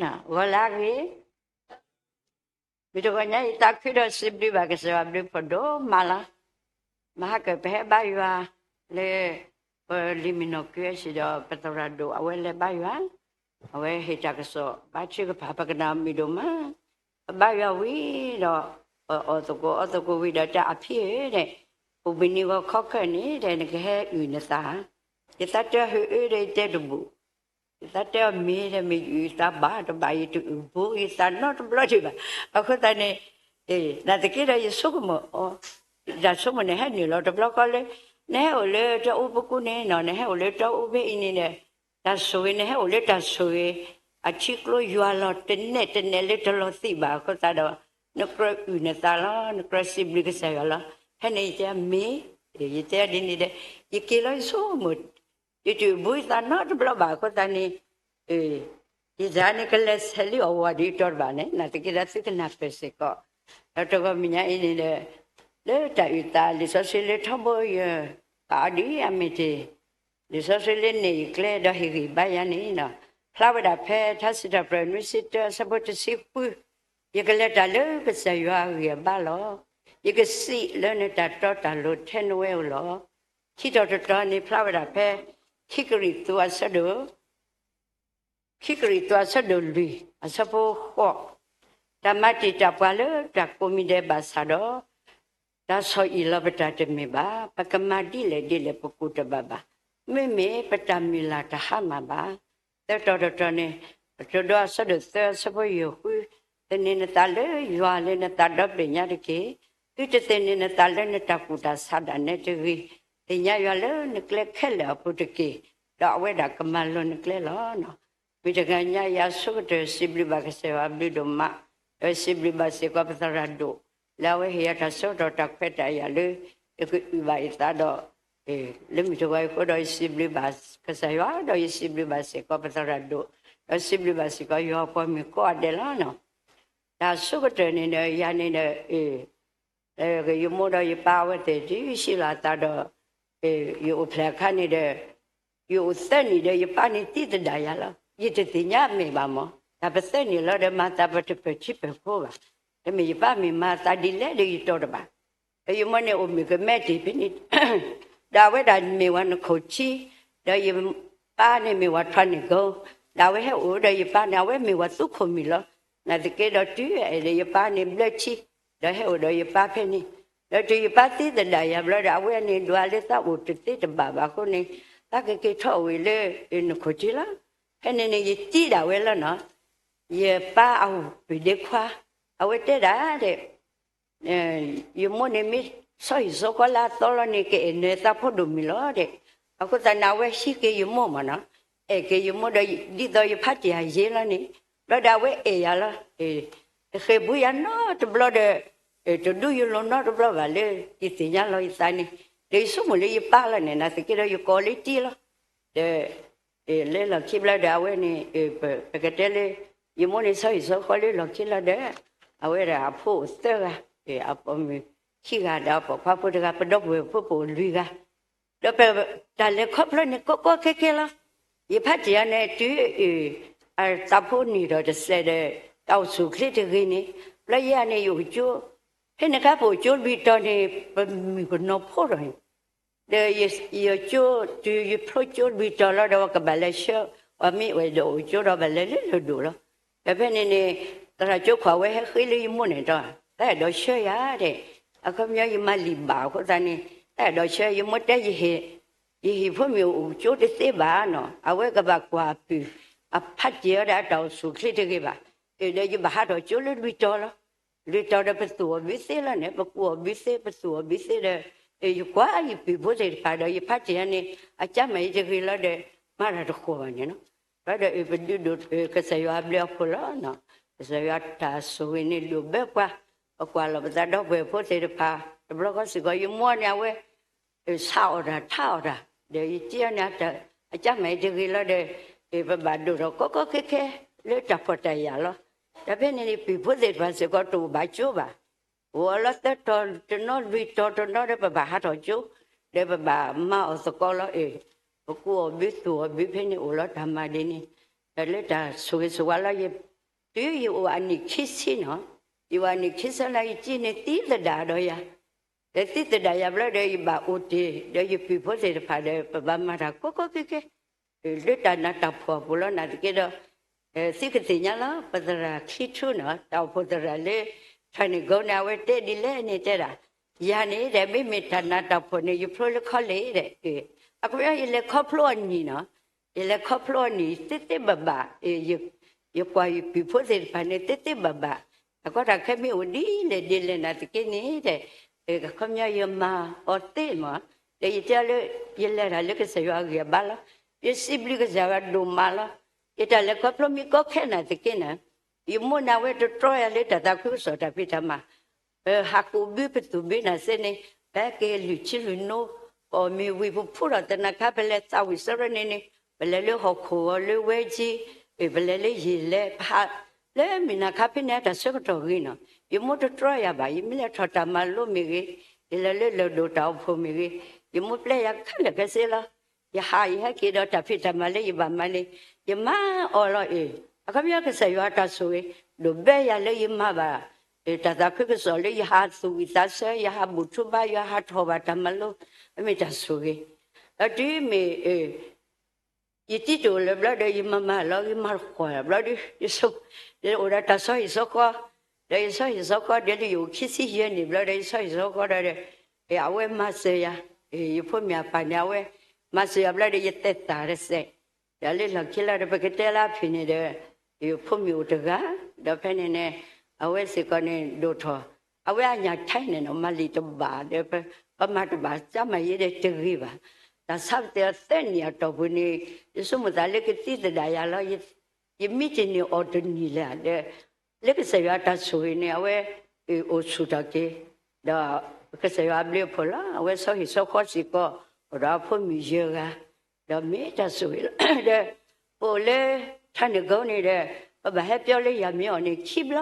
ဂီၤလၢအဂ့ၤ, မုၢ်တဂီၤညါအံၤ သးခုဒီးစံးဘျုးဘၣ်ကစၢ်ယွၤဘျုးဖးဒိၣ်မးလီၤ. မဟါကၢၣ်ပဟဲဘါယွၤလၢ ပလံၤမုၢ်နီၢ်ကၢအဆံးဒီးပသရၣ်ဒိၣ် အဝဲလဲၤဘါယွၤ, အဝဲဟ့ၣ်တၢ်ကစီၣ် ဘါထုကဖၣ် ပကနၣ်မုာ်ဒိၣ်မး, ပဘါယွၤဝံၤဒီး ပအီၣ်သကိးအီသကိးဝံၤဒီး တဲအဖံဧၢဒီး, အိၣ်ဘှံးနံၤဂီၤခီခဲန့ၣ်ဒီး နကဟဲအုၣ်နသး, ယသးတဲအီၤ ဟုၣ်အၢဒီး ယတဲတဘူၣ်, ယသးတဲအီၤ မ့ၢ်ဒီး မ့ၢ်ယအုၣ်သးဘၣ်တဘၣ် ယတအုၣ်ဘူးယသးနီတဘျီဒံးဘၣ်. အဃိသတးန့ၣ် နာ်သက့ဒီး ယဆိကမိၣ်အီၤ, တၢ်ဆိကမိၣ်န့ၣ် ဟဲနုာ်လီၤတဘျီဃီလၢ နဟဲအိၣ်လၢတၢ်အိၣ်ပူၤကိးန့ၣ်နီၤ, နဟဲအိၣ်လၢတၢ်အိၣ်ဖဲအံၤန့ၣ်ဒီး တၢ်ဆိၣ်ဂ့ၤ နဟဲအိၣ်လၢတၢ်ဆိၣ်ဂ့ၤ အထံကျိယွၤလီၤ တနဲၣ်တနဲၣ်လၢတလီၤသံးဘၣ်. အဃိသတးဒီး နကြၢးအုၣ်နသးလီၤ, နကြၢးစံးဘျုးကစၢ်ယွၤလီၤ. ဖဲန့ၣ်ယတဲ မ့ၢ်, ယတဲဒ်န့ၣ်ဒီး ယက့ၤလီၤ ယဆိကမိၣ် ယတအုၣ်ဘူးယသးနီတဘျီဘၣ်. အဃိသတးန့ၣ် ယသးန့ၣ် ကလဲၤဆဲးလံအီၣ်ဝဲဒ်အံၤတီတဘၣ်န့ၣ် နာ်သက့ဒီး သုကနၢ်ပၢၢ်စ့ၢ်ကီး, ဒီးတဂီၤမုၢ်ညါအံၤန့ၣ်ဒီး လၢတၢ်အုၣ်သး လံာ်စီဆှံလၢထီဘိယ ပာ်အီၤဒ်အမ့ၢ်တ့ၢ် လံာ်စီဆှံလၢနဲၣ်အံၤကျဲ ဒီးဟ့ၣ်ဂံၢ်ဘါယၤန့ၣ်, ဖျါဝဲဒၣ်ဖဲထါစံးထီၣ်ပတြၢၤ နွံဆံတၢ အဆၢဖိတဆံဃု, ယကလဲၤတၢ်လၢကစၢ်ယွၤအဂံၢ်အဘါလီၤ. ယကစံးလၢနတၢ်တီတၢ်လိၤထဲနဝဲဧိၤလီၤ. ခံတီၤတတီၤန့ၣ် ဖျါဝဲဒၣ်ဖဲ ခံကရံၣ်သူးအဆၢဒိၣ် ခံကရံၣ်သူးအဆၢဒိၣ်လွံၢ် အဆၢဖိဃိး, တၢ်မၤတံာ်တာ်ပှၤလၢတၢ်ကိးမံၤဒဲးဘၣ်ဆၣ်ဒီး တၢ်ဆီၣ်အံၣ်လီၤပတၢ်တမ့ၢ်ဘၣ်. ပကမၤဒ်လဲၣ်ဒ်လဲၣ် ပကူၣ်တဘၣ်ဘၣ်. မ့မ့ၢ်ပတၢ်မုၢ်လၢ်တဟါမၢ်ဘၣ်. သၢတီၤတတီၤန့ၣ် ကတိၤဒိ အဆၢဒိၣ်သၢ အဆၢဖိယဲၢ်ဃု, သန့ၤနသးလၢယွၤလၢနသးဒီဖျၢၣ်ညါတက့ၢ်. သုတသန့ၤနသးလၢနတၢ်ကူၣ်တၢ်ဆးဒၣ်နဲတဂ့ၤ. သ့ၣ်ညါယွၤလၢနကျဲခဲလၢာ်အပူၤတက့ၢ်, ဒီးအဝဲဒၣ်ကမၤလိၤနကျဲလီၤ. မုၢ်တဂီၤညါအံၤ ယဆိကတၢၢ်စံးဘျုးဘၣ်ကစၢ်ယွၤအဘျုးဒိၣ်မး, ဒီးစံးဘျုးဘၣ်စ့ၢ်ကီးပသရၣ်ဒိၣ် လၢအဝဲဟ့ၣ်ယၤတၢ်ဆၢကတီၢ်တၢ်ခွဲးတၢ်ယာ်လၢ ယကအုၣ်ဘၣ်ယသးဒီး လၢမုၢ်တဂီၤအံၤအဃိဒီး ယစံးဘျုးဘၣ်ကစၢ်ယွၤ ဒီးယစံးဘျုးဘၣ်စ့ၢ်ကီးပသရၣ်ဒိၣ်, ဒီးစံးဘျုးဘၣ်စ့ၢ်ကီးယွၤအပှၤမုၣ်ကိးဂၤဒဲးလီၤ. တၢ်ဆိကတၢၢ်န့ၣ်ဒီး ယၤန့ၣ်ဒီး ယမိၢ်ဒီးယပၢ်အဝဲသ့ၣ်တုၤဆံးလီၤအသးဒီး ယအိၣ်ဖျဲၣ်အခါန့ၣ်ဒီး ယအိၣ်သၢနံၣ်ဒီး ယပၢ်န့ၣ်သံသဒၣ်ယၤလီၤ. ယတသ့ၣ်ညါမ့ၢ်ဘၣ်မး တၢ်ပသၢနံၣ်လီၤဒီး မၤသးပတပၢၢ်ထံပၢၢ်ဖိဘၣ်. တမ့ၢ်ယပၢ်မ့ၢ်မၤသးဒ်လဲၣ်ဒီးယတီတဘၣ်. ဒီးယမိၢ်န့ၣ်အိၣ်မုာ်ကမဲတ့ၢ်ဖဲန့ၣ် ဒီးအဝဲဒၣ်မ့ၢ်ဝဲနခိၣ်ထံ, ဒီးယပၢ်န့ၣ်မ့ၢ်ဝဲထွးန့ၢ်ကိ, ဒီးအဝဲဟဲအိၣ်ဒီးယပၢ်န့ၣ် အဝဲမ့ၢ်ဝဲသူခိၣ်မံၤလီၤ. နာ်သက့ဒီးတုၤအဲၣ်ဒီးယပၢ်န့ၣ်ဘျၢထံ, ဒီးဟဲအိၣ်ဒီးယပၢ်ဖဲန့ၣ်, ဒီးတုၤယပၢ်သံသဒၣ်ယၤဘျီဒီး အဝဲန့ၣ်ဒွးလၢသးအိၣ်တသ့တဘၣ်ဘၣ်အဃိန့ၣ် သးကက့ၤထီၣ်ဝံၤလၢနခိၣ်ထံလီၤ. ဖဲန့ၣ်န့ၣ် ယတံၤဒၣ်ဝဲလီၤနီၤ. ယပၢ်အဝၤပၢၢ်ဒ့ခွါ အဝဲတဲဒၣ်ဒီး ယမိၢ်န့ၣ်မ့ၢ်ဆီဟံၣ်ဆီဃီလၢအသီလီၤန့ၣ် ကအဲၣ်နၤသးဖိဒိၣ်မုၢ်လီၤဒီး, အဃိသတးန့ၣ် အဝဲဟံးက့ၤယမိၢ်မးနီၤ, အဲၣ်က့ၤယမိၢ်ဒီး ဒ်သိးယဖးတံၢ်အယ့လီၤန့ၣ်, ဘျီဒီးအဝဲအဲၣ်ယၤလီၤ. တဃ့ၢ်ဘူယၤနီတဘျီဒီး တဒူယလိၤနီတဘျီဘၣ်လၢ ယသ့ၣ်ညါလီၤယသးန့ၣ်, ဒီးယဆိကမိၣ်လၢယပၢ်လီၤန့ၣ် နာ်သက့ဒီးယကိးလၢတံၤလီၤ. ဒီး လၢလီၢ်ခံဘျီဒီးအဝဲန့ၣ် ပကတဲလၢ ယမိၢ်န့ၣ်ဆီဟံၣ်ဆီဃီလၢလီၢ်ခံလီၤဒီး အဝဲဒၣ်အဖိအိၣ်သၢဂၤ, အပိာ်မုၣ်ခံဂၤဒီးအပိာ်ခွါဖိတဂၤ ပဒီပုၢ်ဝဲၢ်ဖိပအိၣ်လွံၢ်ဂၤ, ဒီးပတၢ်လဲၤခီဖျိန့ၣ် ကီကီခဲခဲလီၤ. ယဖးတံၢ်အန့ၣ် တုၤ အသးဖိန့ၢ်ဒီးတစဲးဒီး တၢ်အိၣ်ဆူၣ်အိၣ်ချ့တဂ့ၤန့ၣ်, ဘျီယဲန့ၣ် ယအိၣ်ကၠိ, ဖဲန့ၣ်အခါပအိၣ်ကၠိလွံၢ်တီၤန့ၣ် ပမုၣ်ကနီၤဖိဒီး ဒီးယကၠိ တုၤယဖျိကၠိလွံၢ်တီၤလီၤဒီး ပကဘၣ်လဲၤဆှၢ ပှၤမ့ၢ်အိၣ်ဒီးအိၣ်ကၠိဒီးဘၣ်လဲၤလၢလၢၢ်ဒိၣ်လီၤ. ဒီးဖဲန့ၣ်န့ၣ် သရၣ်ကၠိခွါဝဲဟဲဃ့လၢယမိၢ်န့ၣ်ဒီး တၢ်အဲၣ်ဒိးဆှၢယၤဒီး အခီပညီယမၤလံာ်ဘၣ်အဃိသတးန့ၣ် တၢ်အဲၣ်ဒိးဆှၢ ယမိၢ်တဲ ယဟံၣ်ဖိမ့ၢ်အိၣ်ကၠိတသ့ဘၣ်နီၤ အဝဲကဘၣ်ကွၢ်ပုၢ် အဖးတံၢ်အီၤဒီးအတၢ်အိၣ်ဆူၣ်အိၣ်ချ့တဂ့ၤဘၣ်. ဒီးယဘၣ်ဟးထီၣ်ကၠိလၢလွံၢ်တီၤလီၤ. လွံၢ်တီၤဒီးပသူၣ်အီၤဘုသ့လီၤန့ၣ် ပကူၣ်အီၤဘုသ့ ပသူၣ်အီၤဘုသ့ဒီး ယကွၢ်ယပုၢ်ဖိသ့ၣ်တဖၣ်ဒီး ယဖးတံၢ်အန့ၣ် အကၠါမၤအံၤတဂ့ၤလီၤဒီး မၤတၢ်တဃိးဘၣ်န့ၣ်လီၤ. ဒီးပဒုးဒိၣ်ကစၢ်ယွၤအဘျုးအဖှိၣ်လီၤ. ကစၢ်ယွၤတၢ်ဆိၣ်ဂ့ၤန့ၣ်ဒိၣ်ဘၢပှၤ, ပကွၢ်လီၤပသးဒီပုၢ်ဝဲၢ်ဖိသ့ၣ်တဖၣ် တဘျီဃီစ့ၢ်ကီး ယမိၢ်န့ၣ် အဝဲ ဆးအီၣ်တၢ်ထးအီၣ်တၢ် ဒီးယတံၤအီၤန့ၣ် အကၠါမၤအံၤတဂ့ၤလီၤဒီး ပဘၣ်ဒိၣ်ထီၣ်ကီကီခဲခဲလၢတၢ်ဖှီၣ်တၢ်ယာ်လီၤ. ဒီးဖဲန့ၣ်န့ၣ် ပုၢ်ဖိသ့ၣ်တဖၣ်စ့ၢ်ကီးတအိၣ်ဘၣ်ကၠိဘၣ်. အိၣ်အီၤလီၤသၢတီၤတနီၤလွံၢ်တီၤတနီၤဒီး ပဘၣ်ဟးထီၣ်ကၠိ ဒီးပဘၣ်မၤအီၣ်သကိးလီၤ. ပကူၣ်အီၤဘုသူၣ်အီၤဘုဖဲန့ၣ်အိၣ်လီၤတၢ်မၤဒ်န့ၣ်. ဒီးလၢတၢ်ဆိၣ်ဂ့ၤဆိၣ်ဝါလီၤ, ယ တုၤယအိၣ်အနံၣ်ခံဆံနီၤ, ယအိၣ်အနံၣ်ခံဆံလီၤ ယကံန့ၣ်သံသဒၣ်ဒီးယၤ, ဒီးသံသဒၣ်ယၤဘျီဒီး ယဘၣ်အိၣ်တ့ၢ် ဒီးယပုၢ်ဖိသ့ၣ်တဖၣ်ဒီး ပဘၣ်မၤတၢ်ကိးကိးကဲကဲ လၢတၢ်နးတၢ်ဖှီၣ်အပူၤလီၤ. နာ်သက့ဒီး သုကသ့ၣ်ညါလီၤ ပသရၣ်ခံထူနီၤ တၢ်အိၣ်ဖှိၣ်သရၣ်လၢ ထၣ်န့ၣ်ကိးန့ၣ် အဝဲတဲဒ်လဲၣ်န့ၣ်တဲဒၣ်, ယၤန့ၣ်ဒီး မ့မ့ၢ်တၢ်နးတၢ်ဖှီၣ်န့ၣ် ယဖျိလၢခီလ့ၣ်ဒီး, အခီပညီ ယလဲၤခီဖျိအနံၣ်နီၤ, ယလဲၤခီဖျိအနံၣ် သ့သ့ဘၣ်ဘၣ်, ယကွၢ်ယပုၢ်ဖိသ့ၣ်တဖၣ်န့ၣ် သ့သ့ဘၣ်ဘၣ်, တၢ်ကီတၢ်ခဲမ့ၢ်အိၣ်ဒ်လဲၣ်ဒ်လဲၣ်နာ်သက့န့ၣ်ဒီး အခီပညီယမၤအီၤသ့မး, ဒီးယတဲအီၤလၢ ယလဲၤတၢ်လၢကစၢ်ယွၤအဂံၢ်အဘါလီၤ, ယစံးဘျုးကစၢ်ယွၤဒိၣ်မးလီၤ, ယတၢ်လဲၤခီဖျိမ့ၢ်ကီခဲနာ်သက့န့ၣ် ယမိၢ်န့ၣ်အဝဲတတြီယၤလၢတၢ်သးခုကစီၣ်တၢ်ဖံးတၢ်မၤ ဟးကူးဘုပသူၣ်ဘုနၢ်စ့န့ၣ် ပဟဲက့ၤလုၢ်ဆံလုၢ်နိ, ပအီၣ်မ့ၤဝံၤပဖှူထီၣ်သနၤခါ ပလဲၤသးဝံၣ်စရီန့ၣ်န့ၣ် ပလဲၤလၢဟီၣ်ခိၣ်အီၤလၢဝဲကၠံ, ပလဲၤလၢယံာ်လဲၣ် ပဟးလၢမုၢ်နၤခါဖဲန့ၣ် တၢ်ဆၢကတီၢ်ဂ့ၤနီၤ, ယမိၢ်တတြီယၤဘၣ်, ယမ့ၢ်လဲၤထီၣ်တၢ်မၤလိမ့ၢ်ဂ့ၤ, ယလဲၤလၢလၢၢ်ဒိၣ်တၢ်အိၣ်ဖှိၣ်မ့ၢ်ဂ့ၤ, ယမိၢ်ပျဲယၤခဲလၢာ်ခဲဆ့လီၤ. ယဟးယဟဲက့ၤဒီးတၢ်ဖံးတၢ်မၤလၢယဘၣ်မၤန့ၣ် ယမၤအီၤလီၤအ့ၣ်, အခီပညီကစၢ်ယွၤတၢ်ဆိၣ်ဂ့ၤ ဒိၣ်ဘၢယၤလၢယမၤဘၣ် တၢ်သးခုကစီၣ်လၢယဟးသူၣ်ဝံၣ်သးဆၢ ယဟးဘူၣ်ထူဘါ ယဟးထီၣ်ဘၣ်တၢ်မၤလိ အမ့ၢ်တၢ်ဆိၣ်ဂ့ၤ, ဒီးတုၤမ့ၢ် ယတံၤတအိၣ်လၢၤဘျီဒီး ယမၤမၤလီၤ ယမၤတဃီၤဘျီဒီး ယဆိ ယအိၣ်ဒီးတၢ်ဆီဟံၣ်ဆီဃီ, ဒီးယဆီဟံၣ်ဆီဃီဒီး လၢယအိၣ်ခံဆံယဲၢ်နံၣ်ဘျီဒီး ယဆီဟံၣ်ဆီဃီဒီး အဝဲမၤစၢၤယၤ, ယဖိမ့ၢ်အပၢ်န့ၣ် အဝဲမၤစၢၤယၤဘျီဒီး ယသဲးသးတစဲး, ဒီးလၢလီၢ်ခံလီၤဒီး ပကတဲလၢအဖံးန့ၣ်ဒီး ယဖိမုၣ်အိၣ်တဂၤ, ဒီးဖဲန့ၣ်န့ၣ် အဝဲစ့ၢ်ကီးန့ၣ်ဒိၣ်ထီၣ်, အဝဲအညၣ်ထဲန့ၣ်နီၤ မၤလံာ်တဘၣ်ဒီး ပမၤတဘၣ် ကမၤယဲဒီးတဂ့ၤဘၣ်, တၢ်ဆါပတဲအီၤသၢနံၣ်အတီၢ်ပူၤန့ၣ် ယဆိကမိၣ်သးလၢကသံသဒၣ်ယၤလီၤ, ယမံတန့ၢ်အီၣ်တန့ၢ်လၢၤဒီး လၢကစၢ်ယွၤတၢ်ဆိၣ်ဂ့ၤန့ၣ် အဝဲအိၣ်ဆူၣ်ထီၣ်က့ၤ, ဒီးကစၢ်ယွၤအဘျုးအဖှိၣ်လီၤ. အဝဲဆီဟံၣ်ဆီဃီစ့ၢ်ကီး အိၣ်ဒီးအဖိမုၣ်ယဲၢ်ဂၤ, ဒီးမ့ၢ်တၢ်ဆိၣ်ဂ့ၤလီၤ. ဒီးပအိၣ်လၢ ထၣ်န့ၣ်ကိးန့ၣ်ဒီး ပဘၣ်ဟဲပၠီလၢယၤမ့ၢ်အီၤန့ၣ်ခံဘျီ,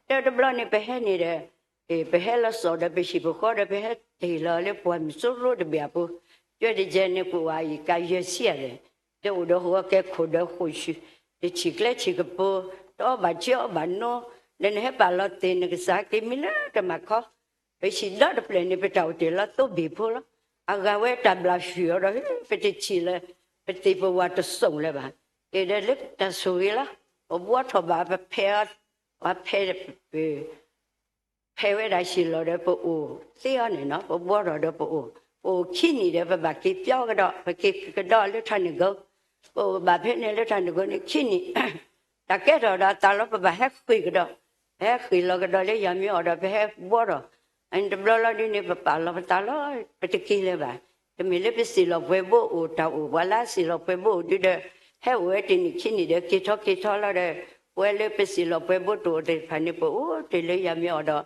တၢတဘျီန့ၣ် ပဟဲန့ၣ်ဒီး ပဟဲလီၤစိာ်ဒီးပဟံၣ်ပဃီဒီး ပဟဲတ့ၢ်လီၤလၢပှၢ်မုၢ်စိရိတဘ့ၣ်အပူၤ, ကၢတယဲၢ်န့ၣ် ပအိၣ်အယံၤကယဲၢ်ဆံယဲၢ်, ဒီးအိၣ်ဒီးဟိၣ်အကဲခိၣ်ဒီးဃိၣ်ဆူၣ်, တဆံၣ်ကျဲဆံၣ်ကပူၤ, တအီၣ်ဘၣ်ထံအီၣ်ဘၣ်နိ, ဒီးနဟဲပာ်လီၤသ့ၣ်နကစၢ်က့ၤမံလၢတၢ်မၤခီ, ပဟံၣ်ဒီတဖျၢၣ်န့ၣ် ပတၢ်အိၣ်တ့ၢ်လီၤသိဘ့ၣ်ဖိလီၤ. အဂၤဝဲတၢ်ဘျၣ်ဃုာ်အီၤဒီး ပတထံၣ်လၢၤ, ပသ့ၣ်ပဝၢ်တစိၢ်လၢၤဘၣ်, အ့ၣ်ဒီးလၢတၢ်ဆိၣ်ဂ့ၤလီၤ. ပဘှီထီၣ်ဘၣ် ပဖဲးအီၤ, ပဖဲး ဖဲးဝဲဒၣ်ဟံၣ်လီၤဒီးပအိၣ်သ့အီၤန့ၣ်နီၤ, ပဘှီထီၣ်ဒီးပအိၣ်, ပအိၣ်ခံနံၣ်ဒီး ပဘၣ်က့ၤပၠီကဒီး, ပက့ၤကဒီးလၢထၣ်န့ၣ်ကိး, ပအိၣ်ဘၣ်ဖဲန့ၣ်လၢထၣ်န့ၣ်ကိးန့ၣ်ခံနံၣ်, တၢ်ကဲထီၣ်ဒီးအသးလီၤ ပဘၣ်ဟဲဃ့ၢ်ကဒီး, ပဟဲဃ့ၢ်လီၤကဒီးလၢယၤမ့ၢ်အီၤဒီး ပဟဲဘှီထီၣ်, အန့ၣ်တဘျီလီၤဒ်န့ၣ် ပပာ်လီၤပသးလီၤ, ပတက့ၤလၢၤဘၣ်. တမ့ၢ်လၢပစံၣ်လီၤပှဲၤဘိအိၣ်တၢ်အိၣ် ပှၤလၢအစံၣ်လီၤပှဲၤဘိအိၣ်ဒုဒီး ဟဲအိၣ်ဝဲတနံၣ်ခံနံၣ်ဒီး က့ၤထီၣ်က့ၤထီၣ်လီၤဒီး ပဝဲလၢပစံၣ်လီၤပှဲၤဘိတအိၣ်သ့ၣ်တဖၣ်န့ၣ် ပအိၣ်တ့ၢ်လၢယၤမ့ၢ်အီၤ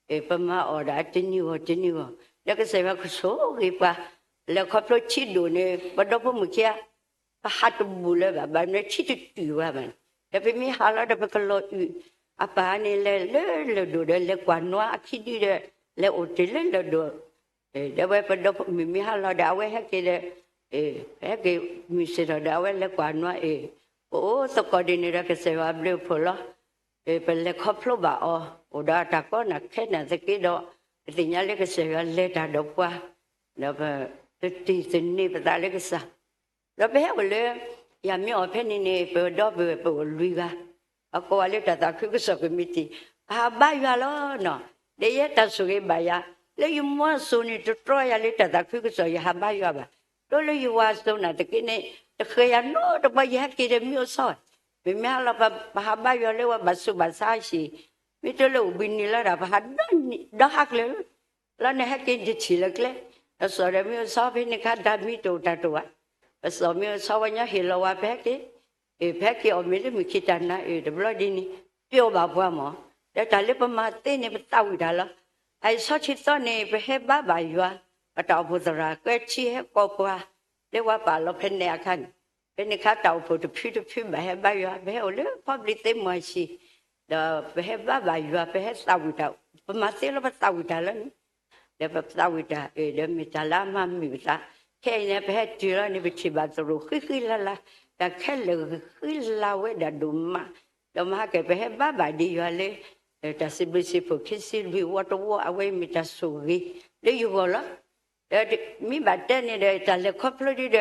ဒီး ပမၤအီၣ်ဒၣ်တနံၤဂီၢ်တနံၤဂီၢ်, ဒီးကစၢ်ယွၤကဆိၣ်ဂ့ၤပှၤ, လဲၤခီဖျိထံဒိၣ်န့ၣ် ပဒီဖိမုၣ်ခံဂၤ ပဟးတဘူၣ်လၢၤဘၣ်, ဘၣ်မနုၤထံတတုၤဝဲဘၣ်န့ၣ်, ဒီးပမ့ၢ်ဟးလီၤဒီးပကလီၤအုၣ်, အပၢ်န့ၣ်လဲၤလၢလၢၢ်ဒိၣ်ဒီး လဲၤကွၢ်နွါအခံဒုဒီး လဲၤအိၣ်တ့ၢ်လၢလၢၢ်ဒိၣ် ဒီးဝဲပဒီမုၣ်မ့ၢ်ဟးလီၤဒီး အဝဲဟဲက့ၤဒီး ဟဲက့ၤမုၢ်ဆ့ၣ်ထီၣ်ဒီး အဝဲလဲၤကွၢ်နွါအ့ၣ်, ပအိၣ်သကိးဒ်န့ၣ်ဒီး ကစၢ်ယွၤအဘျုးအဖှိၣ်လီၤ. ပလဲၤခီဖျိဘၣ်အီၤ အိၣ်ဒီးအတၢ်ကီနၢ်ခဲနၢ်သက့ဒီး ပသ့ၣ်ညါလၢကစၢ်ယွၤလဲၤတၢ်ဒီးပှၤ, ဒီးပတတ့ၢ်သန့ၤပသးလၢကစၢ် ဒီးပဟဲအိၣ်လၢ ယၤမ့ၢ်အီၤဖဲန့ၣ်န့ၣ် ပဒီပုၢ်ဝဲၢ်ပအိၣ်လွံၢ်ဂၤ, အကိးဝဲလၢတၢ်သးခုကစီၣ်ကမံးတံာ်, ပဟးဘါယွၤလီၤနီၤ, ဒီးယဲတၢ်ဆိၣ်ဂ့ၤဘၣ်ယၤ, လၢယမိၢ်အစိၤန့ၣ်တတြီယၤလၢတၢ်သးခုကစီၣ် ယဟးဘါယွၤဘၣ်, တိလၢယဝၤအစိၤနာ်သက့န့ၣ် တဃဲၤယၤနီတဘျီ ယဟဲက့ၤဒီးမ့ၢ်အိၣ်ဆီ, မ့မ့ၢ်ဟးလီၤ ပဟးဘါယွၤလၢဝဲဘၣ်ဆူးဘၣ်ဆါဟံၣ်, မ့ၢ်တိလၢအိၣ်ဘှံးနံၤလီၤဒၣ် ပဟးဒီဟးကျၢၤလၢ လီၤန့ၣ်ဟဲက့ၤတထံၣ်လၢကျဲ, ပစိာ်ဒီးမ့ၢ်အိၣ်ဆီဖဲန့ၣ်ခါ တၢ်မံတအိၣ်တၢ်တအိၣ်ဘၣ်, ပစိာ်မ့ၢ်အိၣ်ဆီဝဲညီဟ့ၣ်လီၤဝဲ ပဟဲက့ၤ, ပဟဲက့ၤအီၣ်မ့ၤလၢမုၢ်ခံတၢ်နၤအ့ၣ် တဘျီဒ်န့ၣ်, ပျီဘၣ်ပှၤမး, ဒီးတၢ်လၢပမၤသ့န့ၣ် ပသးဝံၣ်တၢ်လီၤ. အအံၤဆီထံသီန့ၣ် ပဟဲဘါဘၣ်ယွၤ, ပတၢ်အိၣ်ဖှိၣ်သရၣ် ကဲထံဟဲကိးပှၤ, လၢဝဲပာ်လီၤဖဲန့ၣ်အခါန့ၣ်, ဖဲန့ၣ်ခါတၢ်အိၣ်ဖှိၣ်တဖုတဖုဘၣ်ဟဲဘါယွၤ, ပဟဲအိၣ်လၢဖီဘျံးသ့ၣ်မုၢ်အဟံၣ်, ဒီးပဟဲဘါဘၣ်ယွၤ ပဟဲသးဝံၣ်တၢ်, ပမၤသ့လီၤ ပသးဝံၣ်တၢ်လီၤန့ၣ်, ဒီးပသးဝံၣ်တၢ်အ့ၣ် ဒီးမ့ၢ်တၢ်လၢအမၤမုာ်ပသး, ခဲအံၤန့ၣ် ပဟဲတုၤလီၤန့ၣ် ပထံၣ်ဘၣ်သရိာ်ဃံဃံလၤလၤ, တၢ်ခဲလၢာ်ဂ့ၤဃံလၤဝဲဒၣ်ဒိၣ်မး, ဒီးမဟါကဲ ပဟဲဘါဘၣ်ဒံးယွၤလၢ တၢ်စံးဘျုးစံးဖှိၣ်ခံဆံလွံၢ်ဝီတဝီ အဝဲအံၤမ့ၢ်တၢ်ဆိၣ်ဂ့ၤလၢယဂီၢ်လီၤ. ဒီးမ့ၢ်ဘၣ်တဲန့ၣ်ဒီး တၢ်လဲၤခီဖျိဒ်ဒီး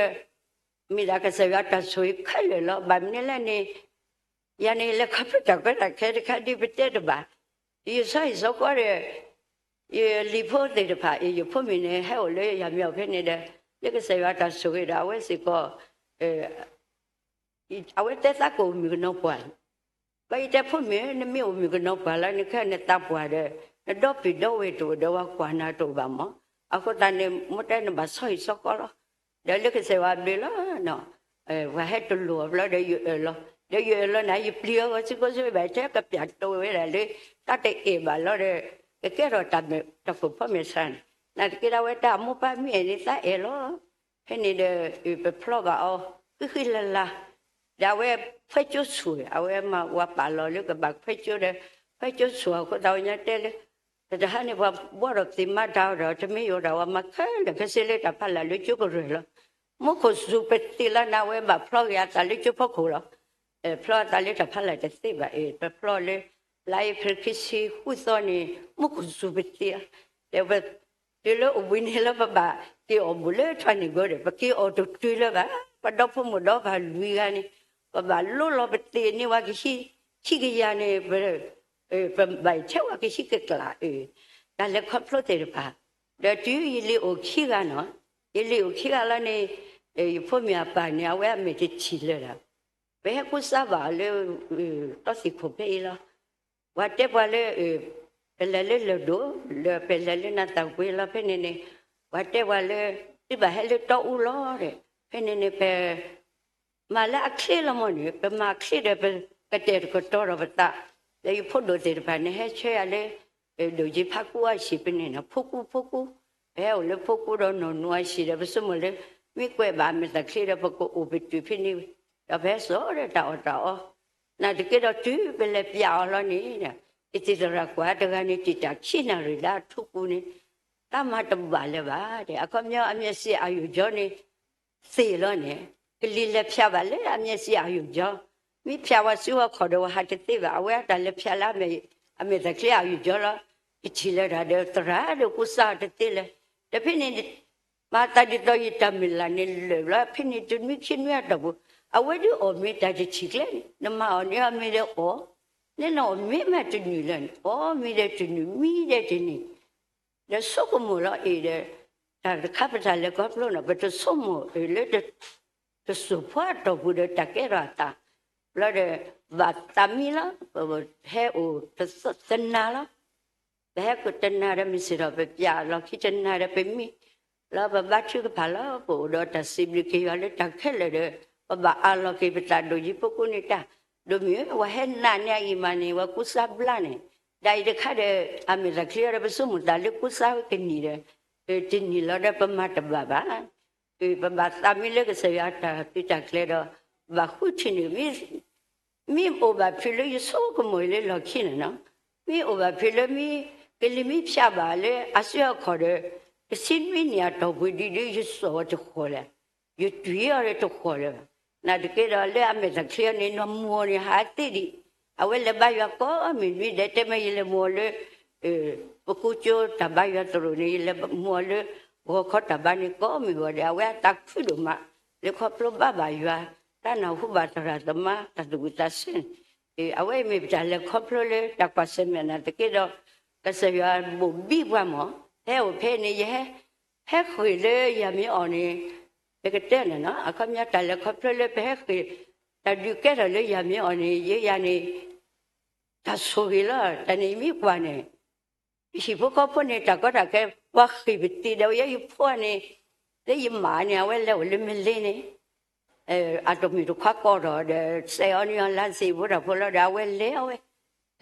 မ့ၢ်ဒၣ်ကစၢ်ယွၤတၢ်ဆိၣ်ဂ့ၤခဲလၢာ်လီၤ. ဘၣ်မနုၤလဲၣ်န့ၣ် ယၤန့ၣ်လဲၤခီဖျိတၢ်ကီတၢ်ခဲတခါဒ်ပတဲတဘၣ်, ယဆီဟံၣ်ဆီဃီဒီး ယလံၤဖိသ့ၣ်တဖၣ် ယဖိမုၣ်န့ၣ် ဟဲအိၣ်လၢယၤမ့ၢ်အီၤဖဲန့ၣ်ဒီး လၢကစၢ်ယွၤတၢ်ဆိၣ်ဂ့ၤဒီးအဝဲစ့ၢ်ကီး အဝဲတဲသးကအိၣ်မုၣ်ကနီၤပှၢ်, ဘၣ်ယတဲဖိမုၣ် နမ့ၢ်အိၣ်မုၣ်ကနီၤပှၢ်လီၤ နကဲနသးပှၢ်ဒီး နဒီပုၢ်ဒီဝဲၢ်တအိၣ်ဒီး ပှၤကွၢ်နၤတအိၣ်ဘၣ်မး, အဃိသတးန့ၣ် မိၢ်တဲနဘၣ်ဆီဟံၣ်ဆီဃီလီၤ. ဒီးလၢကစၢ်ယွၤအဘျုးလီၤ ပှၤဟဲတလိၣ်အီၤဘျီဒီးယအၢၣ်လီၤ, ဒီးယအၢၣ်လီၤန့ၣ် ယပျံၤအီၤဂီၤစုကိစုဘၣ် ထဲကပျၢ်တိၢ်ဝဲဒၣ်လၢ တၢ်တအဲၣ်ဘၣ်လီၤဒီး ကကဲထီၣ်တၢ်မဲာ်တၢ်ခိၣ်ဖီမဲာ်ဆါန့ၣ်, နာ်သက့ဒီးအဝဲတၢ်အမိၢ်ပၢ်မ့ၢ်အဲၣ်န့ၣ် သးအဲၣ်လီၤ. ဖဲန့ၣ်ဒီး ပဖျီဘၣ်အီၤ ဃံဃံလၤလၤ, ဒီးအဝဲခွဲကၠိဆူၣ် အဝဲမၤဝၤပာ်လီၤလၢကဘၣ်ခွဲကၠိဒီး ခွဲကၠိဆူၣ်အဃိသတး ဝဲညါတဲလၢ တဟါန့ၣ် ပှၤဘှီထီၣ်သ့ၣ်မၤတၢ်အီၤဒီး တမ့ၢ်ယိၤဒၣ်ဝဲမၤခဲလၢာ်ခဲဆ့လၢတၢ်ဖးလၢ်လၢကၠိကရၢၢ်လီၤ. မူခိၣ်စူၤပသ့လီၤန့ၣ် အဝဲဘၣ်ဖျီက့ၤအသးလၢကၠိဖီခိၣ်လီၤ. ဖျီအသးလၢတၢ်ဖးလၢ်တသ့ဘၣ်အံၤ ပဖျီလၢ လါအ့ဖြ့ၣ်ခံဆံဃုသီန့ၣ် မူခိၣ်စူၤပသ့လီၤ. ဒီးပတုၤလၢအိၣ်ဘှံးန့ၣ်လၢပဘၣ်က့ၤအီၣ်ဘူးလၢထွါနံၣ်ကိးဒီး ပက့ၤအီၣ်တတုၤလၢၤဘၣ်. ပဒီဖိမိၢ်ဒီဖးလွံၢ်ဂၤန့ၣ် ပဘၣ်လိလီၤပသ့န့ၢ်ဝဲကဟံး ခံကယၤန့ၣ် ပဘၣ်ထဲဝဲကဟံးကကျးအၢ တၢ်လဲၤခီဖျိသ့ၣ်တဖၣ်, ဒီးတုၤယလံၤအိၣ်ခံဂၤနီၤ, ယလံၤအိၣ်ခံဂၤလီၤန့ၣ် ယဖိမုၣ်အပၢ်န့ၣ် အဝဲအမဲာ်တထံၣ်လၢၤဒီး ပဟဲကူစါဘၣ်အီၤလၢ တီသံၣ်ခိၣ်ဖဲအံၤလီၤ. ပှၤတဲပှၤလၢ ပလဲၤလၢလၢၢ်ဒိၣ် လၢပလဲၤလၢနၤသၣ်ကွ့လီၤ ဖဲန့ၣ်န့ၣ် ပှၤတဲပှၤလၢ သုဘၣ်ဟဲလၢတီအူလီၤဒီး ဖဲန့ၣ်န့ၣ် ပ မၤလၢအချ့လီၤမ့ၢ်န့ၣ် ပမၤချ့ဒီး ပကတဲာ်တကတီၤဒီးပသး, ဒီးယဖိဒိၣ်သ့ၣ်တဖၣ်န့ၣ် ဟဲဆှၢယၤလၢ ဒိၣ်ကၠံဖးကူအဟံၣ်ဖဲန့ၣ်နီၤ ဖိကူ ဖိကူ, ပဟဲအိၣ်လၢဖိကူဒီးနီၢ်နူအဟံၣ်ဒီး ပဆိကမိၣ်လၢ မ့ၢ်ကွဲးဘၣ်အမဲာ်သၣ်ချ့ဒီး ပကအိၣ်ပတုာ်ဖဲန့ၣ်, ဒီးပဟဲစိာ်ဒီးတၢ်အီၣ်တၢ်အီ, နာ်သက့ဒီးတုၤပလဲၤပျးအီၤလီၤန့ၣ် ကသံၣ်သရၣ်ကွၢ်တဂၤန့ၣ် တံာ်တာ်ခံနၣ်ရံၣ်လၢအထူပူၤန့ၣ် တၢ်မၤတဘၣ်လၢၤဘၣ်ဒီး အခီပညီအမျက်စိအာရုံကြောန့ၣ် သ့ၣ်လီၤန့ၣ် ကလံၤလဲၤဖျးဘၣ်လၢအမျက်စိအာရုံကြော, မ့ၢ်ဖျးဝဲစုဟီၣ်ခီၣ်ဒီး ဝဲဟးတသ့ဘၣ်, အဝဲအတၢ်လဲၤဖျးလၢအမဲာ် အမဲာ်သၣ်ချ့အာရုံကြောလီၤ. ယထံၣ်လၢၤတၢ်ဒီး သရၣ်ဒီးကူစါအီၤတသ့လၢၤ, ဒီးဖဲန့ၣ် မၤသးဒ်သိးယတၢ်မုၢ်လၢ်န့ၣ်လၢာ်ဘျီ ဖဲန့ၣ်တနွံခံနွံအတီၢ်ပူၤ အဝဲဒုးအီၣ်မ့ၤတၢ်တထံၣ်ကျဲန့ၣ် နမၤအီၤန့ၢ်အီၤမ့ၤဒီးအီၣ်, နဲနအီၣ်မ့ၤမးတနုာ်လၢၤန့ၣ် အီၣ်မ့ၤဒီးတနုာ် မံဒီးတနံၤ ဒီးဆိကမိၣ်လီၤအံၤဒီး တၢ်တခါပတၢ်လဲၤခီဖျိနီၤ ပတဆိကမိၣ်လၢ တစိၢ်ဖိအတီၢ်ပူၤဒီးတၢ်ကဲထီၣ်အသး ဘျီဒီး ဘၣ်သးမံလီၤ ပဟဲအိၣ်တနၤလီၤ. ပဟဲကတနၤဒီးမုၢ်ဆ့ၣ်ထီၣ် ပပျးလီၢ်ခံတနၤဒီးပမံ လၢပဘါထုကဖၣ်လီၤ ပအိၣ်ဒီးတၢ်စံးဘျုးက့ၤယွၤလၢတၢ်ခဲလၢာ်ဒီး ပဘၣ်အးလီၤက့ၤပသးဒိၣ်ယံၤဖိကိးန့ၣ်တၢ်, ဒိၣ်မုၢ်ဧၢ ဝဲဟဲနာ်န့ၢ်အအံၤမးန့ၣ် ဝဲကူစါဘျါန့ၣ်, ဒ်အံၤတခါဒီး အမဲာ်သၣ်ချ့အီၤဒီး ပဆိကမိၣ်သးလၢကူစါဝဲကနံၣ်ဒီး တနံၣ်လီၤဒီးပမၤတဘၣ်ဘၣ် ပဘၣ်သးမံလၢကစၢ်ယွၤတၢ်သုးတၢ်ကျဲၤဒီး ဘၣ်ဃုထံၣ်န့ၣ် မ့ၢ်အိၣ်ဘၣ်ဖုးလၢယဆိကမိၣ်အံၤလၢလီၢ်ခံန့ၣ်နီၤ, မ့ၢ်အိၣ်ဘၣ်ဖုးလၢမ့ၢ်ကလံၤမ့ၢ်ဖျးဘၣ်လၢအစုအခီၣ်ဒီး တဆံနွံနံၣ်အတီၢ်ပူၤဒ်ဒ်ယစိာ်အီၤတဃီၤလဲၣ်, ယတွံၢ်အီၤဒီးတဃီၤလၢၤဘၣ်. နာ်သက့ဒီးလၢအမဲာ်သၣ်ချ့အီၤန့ၣ် နမူအီၤန့ၣ်ဟးသ့ဒံး, အဝဲလဲၤဘါယွၤကိးမုၢ်နွံဒဲး တဲမ့ၢ်ယလဲၤမူအီၤလၢ ပကိကၠိတၢ်ဘါယွၤသရိာ်န့ၣ် ယလဲၤမူအီၤလၢ ဂီၤခီတၢ်ဘါန့ၣ်ကိးမုၢ်ဂီၤဒီး အဝဲအသးခုဒိၣ်မး လၢခီဖျိဘၣ်ဘၣ်ယွၤ တၢ်နၢ်ဟူဘၣ်သရၣ်သမါ တၢ်သူၣ်ဝံၣ်သးဆၢန့ၣ်, အဝဲအံၤမ့ၢ်ပတၢ်လဲၤခီဖျိလၢတၢ်ကွၢ်ဆၢၣ်မဲာ်နာ်သက့ဒီး ကစၢ်ယွၤဘိၣ်ဘံပှၤမး, ဟဲအိၣ်ဖဲန့ၣ် ယဟဲ ဟဲဃ့ၢ်လၢယၤမ့ၢ်အီၤန့ၣ် ယကတဲန့ၣ်နီၤ အခီပညီတၢ်လဲၤခီဖျိလၢပဟဲဃ့ၢ် တၢ်ဒုးကဲထီၣ်လၢယၤမ့ၢ်အီၤန့ၣ် ယဲယၤန့ၣ် တၢ်ဆိၣ်ဂ့ၤလီၤ. တၢ်န့ၣ်ယမ့ၢ်ကွၢ်န့ၣ် ယဟံၣ်ဖိဃီဖိန့ၣ် တၢ်ကီတၢ်ခဲ ပှၤဃ့ၢ်ပသံးဒီး ယဲယဖိန့ၣ် လၢယမါန့ၣ် အဝဲလဲၤအိၣ်လၢမလ့န့ၣ် အတမုၢ်တခွါကီၢ်ထီၣ်ဒီး စဲးအီၤန့ၢ်အီၤလါစ့ၣ်ဖိတၢ်ဖိလီၤဒီး အဝဲလဲၤအီၤဝဲ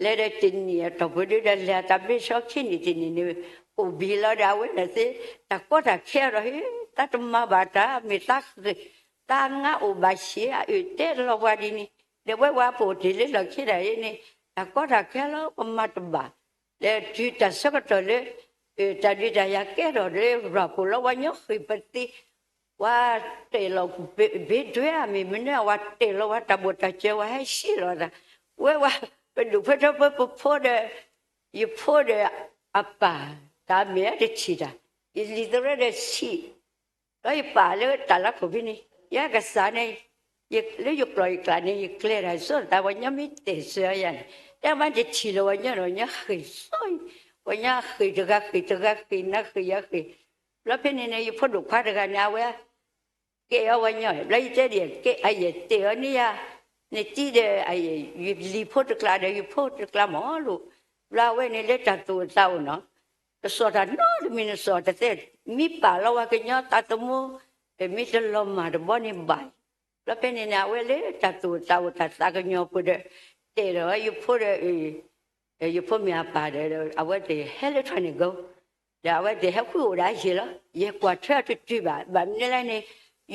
လဲၤဒီးတနံၣ်အတီၢ်ပူၤဒုဒီး လဲၤအသးဘ့ၣ်ဆီခံနံၣ်တနံၣ်န့ၣ် ကိၣ်ဘံလီၤဒီး အဝဲန့ၣ်သ့ တၢ်ကီတၢ်ခဲဒီး ဟ့ၣ် တၢ်တမၤဘၣ်တၢ် မ့ၢ်တၢ်ဃ့ၢ် တၢ်ငါအိၣ်ဘၣ်ဆံး အအၢၣ်တဲလီၤပှၤဒ်န့ၣ် ဒီးဝဲဝဲပအိၣ်တ့ၢ်လၢလီၢ်ခံတၢ်အံၤန့ၣ် တၢ်ကီတၢ်ခဲလီၤ ပမၤတဘၣ် ဒီးတုၤတၢ်ဆၢကတီၢ်လၢ တၢ်ဒုးတၢ်ယၤကဲထီၣ်လၢ ရၤဖိးလီၤ ပှၤညီဃ့ၢ်ပသံး ဝဲတဲာ်လီၤ ဘ့ဒွဲအမံၤ မ့ၢ်န့ၣ် ဝဲတဲာ်လီၤဝဲတၢ်ဘိၣ်တၢ်စၢၤ ဝဲဟဲစံၣ်လီၤသး, ဝဲဝဲ ပဒိၣ်ဖိထၢဖိပဖိဒီး ယဖိဒီးအပၢ် တၢ်မ့ၢ်တထံၣ်တၢ်, ယလံၤသရၢဒီးဆံး, ဒီးယပာ်လၢတၢ်လၢခိၣ်ဖဲန့ၣ် ယကစၢ်န့ၣ် လၢယကျိာ်ယကျးန့ၣ် ယကျဲၤတၢ်ဆိသး ပှၤညီမ့ၢ်တဲာ်စၢၤယၤန့ၣ် တဲမ့ၢ်တထံၣ်လၢၤ ပှၤညီဒီး ပှၤညီဃ့ၢ်စီအံၤ, ပှၤညီဃ့ၢ်တဂၤဃ့ၢ်တဂၤဃ့ၢ် နၤဃ့ၢ်ယၤဃ့ၢ်, ဘျီဖဲန့ၣ်န့ၣ် ယဖိဒိၣ်ခွါတဂၤန့ၣ် အဝဲ ကဲအီၤဝဲညီ, ဘျီယတဲဒ်အံၤ ကဲအယဲၢ်တဲာ်အီၤန့ၢ်ယၤ, နတံၤဒီး ယလံၤဖိတကျါဒီး ယဖိတကျါမ့ၢ်လိာ်, ဘျီအဝဲန့ၣ်လၢတၢ်သူၣ်အသးအိၣ်နီၤ, ကစီၣ်တၢ်နီတမံၤနစီၣ်တသဲ, မ့ၢ်ပာ်လီၤဝဲကညီသးသမူ, မ့ၢ်တလီၤမၢ်တဘီန့ၣ်ဘၣ်, ဘျီဖဲန့ၣ်န့ၣ် အဝဲလၢတၢ်သူၣ်အသးအိၣ်တၢ်သးကညီၤပူၤဒီး တဲာ်ဒီးယဖိဒီး ယဖိမ့ၢ်အပၢ်ဒီး အဝဲသ့ၣ်ဟဲလၢထီၣ်န့ၣ်ဂီၢ်, ဒီးအဝဲသ့ၣ်ဟဲဃုအိၣ်ဒီးအယံာ်လီၤ. ယကွၢ်ထွဲအီၤတတုၤဘၣ်, ဘၣ်မနုၤလဲၣ်န့ၣ်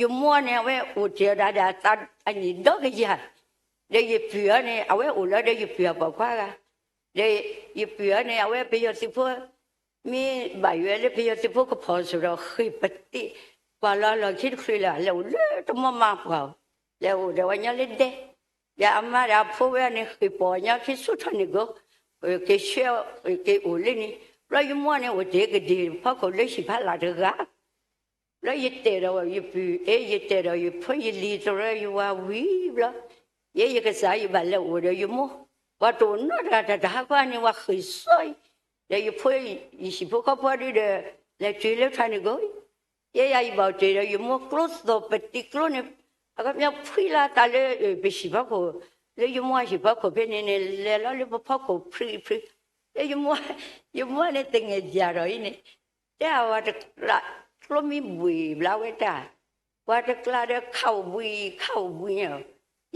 ယမိၢ်န့ၣ် အဝဲအိၣ်တ့ၢ်အီၤဒၣ်ဒီးအသးအနံၣ်ဒီကယၤ, ဒီးယပုၢ်အီၤန့ၣ် အဝဲအိၣ်လီၤဒီးယပုၢ်အပိာ်ခွါဂၤ, ဒီးယပုၢ်အီၤန့ၣ် အဝဲပယီၤသုးဖိ မ့ၢ်ဘၣ်ယွၤလၢပယီၤသုးဖိကဖီၣ်စိဒီးဃ့ၢ်ပတ့ၢ်, ကွၢ်လီၤအလီၢ်ခံတချုးလၢၤ လဲၤအိၣ်လၢတမီမၤပှၢ်အီၤ, လဲၤအိၣ်ဒီးပှၤညီလၢဒဲ, ဒီးအမါဒီးအဖိဝဲန့ၣ် ဃ့ၢ်ပိာ်ညီခံဆူထီၣ်န့ၣ်ဂီၢ်, က့ၤဆှၢ က့ၤအိၣ်လၢန့ၣ်, ဘျီယမိၢ်န့ၣ် အိၣ်တ့ၢ်ကဒ့ၢ်ဖီခိၣ်လၢဟံၣ်ဖးလာ်တဂၤ ဘျီယတဲာ်ဒီးယပုၢ် အဲ ယတဲာ်ဒီးယဖိယလံၤသရၢယဝၤဝံၤဘျီ, ယဲယကစၢ်ယဘၣ်လဲၤအိၣ်ဒီးယမိၢ်, ပှၤတအိၣ်နီတဂၤတၢ်တဟးခီန့ၣ် ပှၤဃ့ၢ်စီအံၤ, ဒီးယဖိ ယဟံၣ်ဖိဃီဖိဒုဒီး လဲၤတုၤလၢထီၣ်န့ၣ်ဂီၢ်, ယဲယၤယဘၣ်အိၣ်တ့ၢ်ဒီးယမိၢ်ကျိသီၣ်ပတံၤကျိန့ၣ်, အခီပညီဖှံလီၤသးလၢ ပဟံၣ်ဖီခိၣ်, လၢယမိၢ်ဟံၣ်ဖီခိၣ်ဖဲန့ၣ်န့ၣ် လဲၤလီၤလၢပဖီခိၣ်ဖှံဖှံ, လၢယမိၢ်, ယမိၢ်န့ၣ်သငဲးယၤဒီးအံၤန့ၣ် တဲအဝဲတကျး, ကျိမ့ၢ်ဘှံးဘျါဝဲတၢ်, ပှၤတကျးဒီးခးအိၣ်ဘှံး ခးအိၣ်ဘှံးန့ၣ်,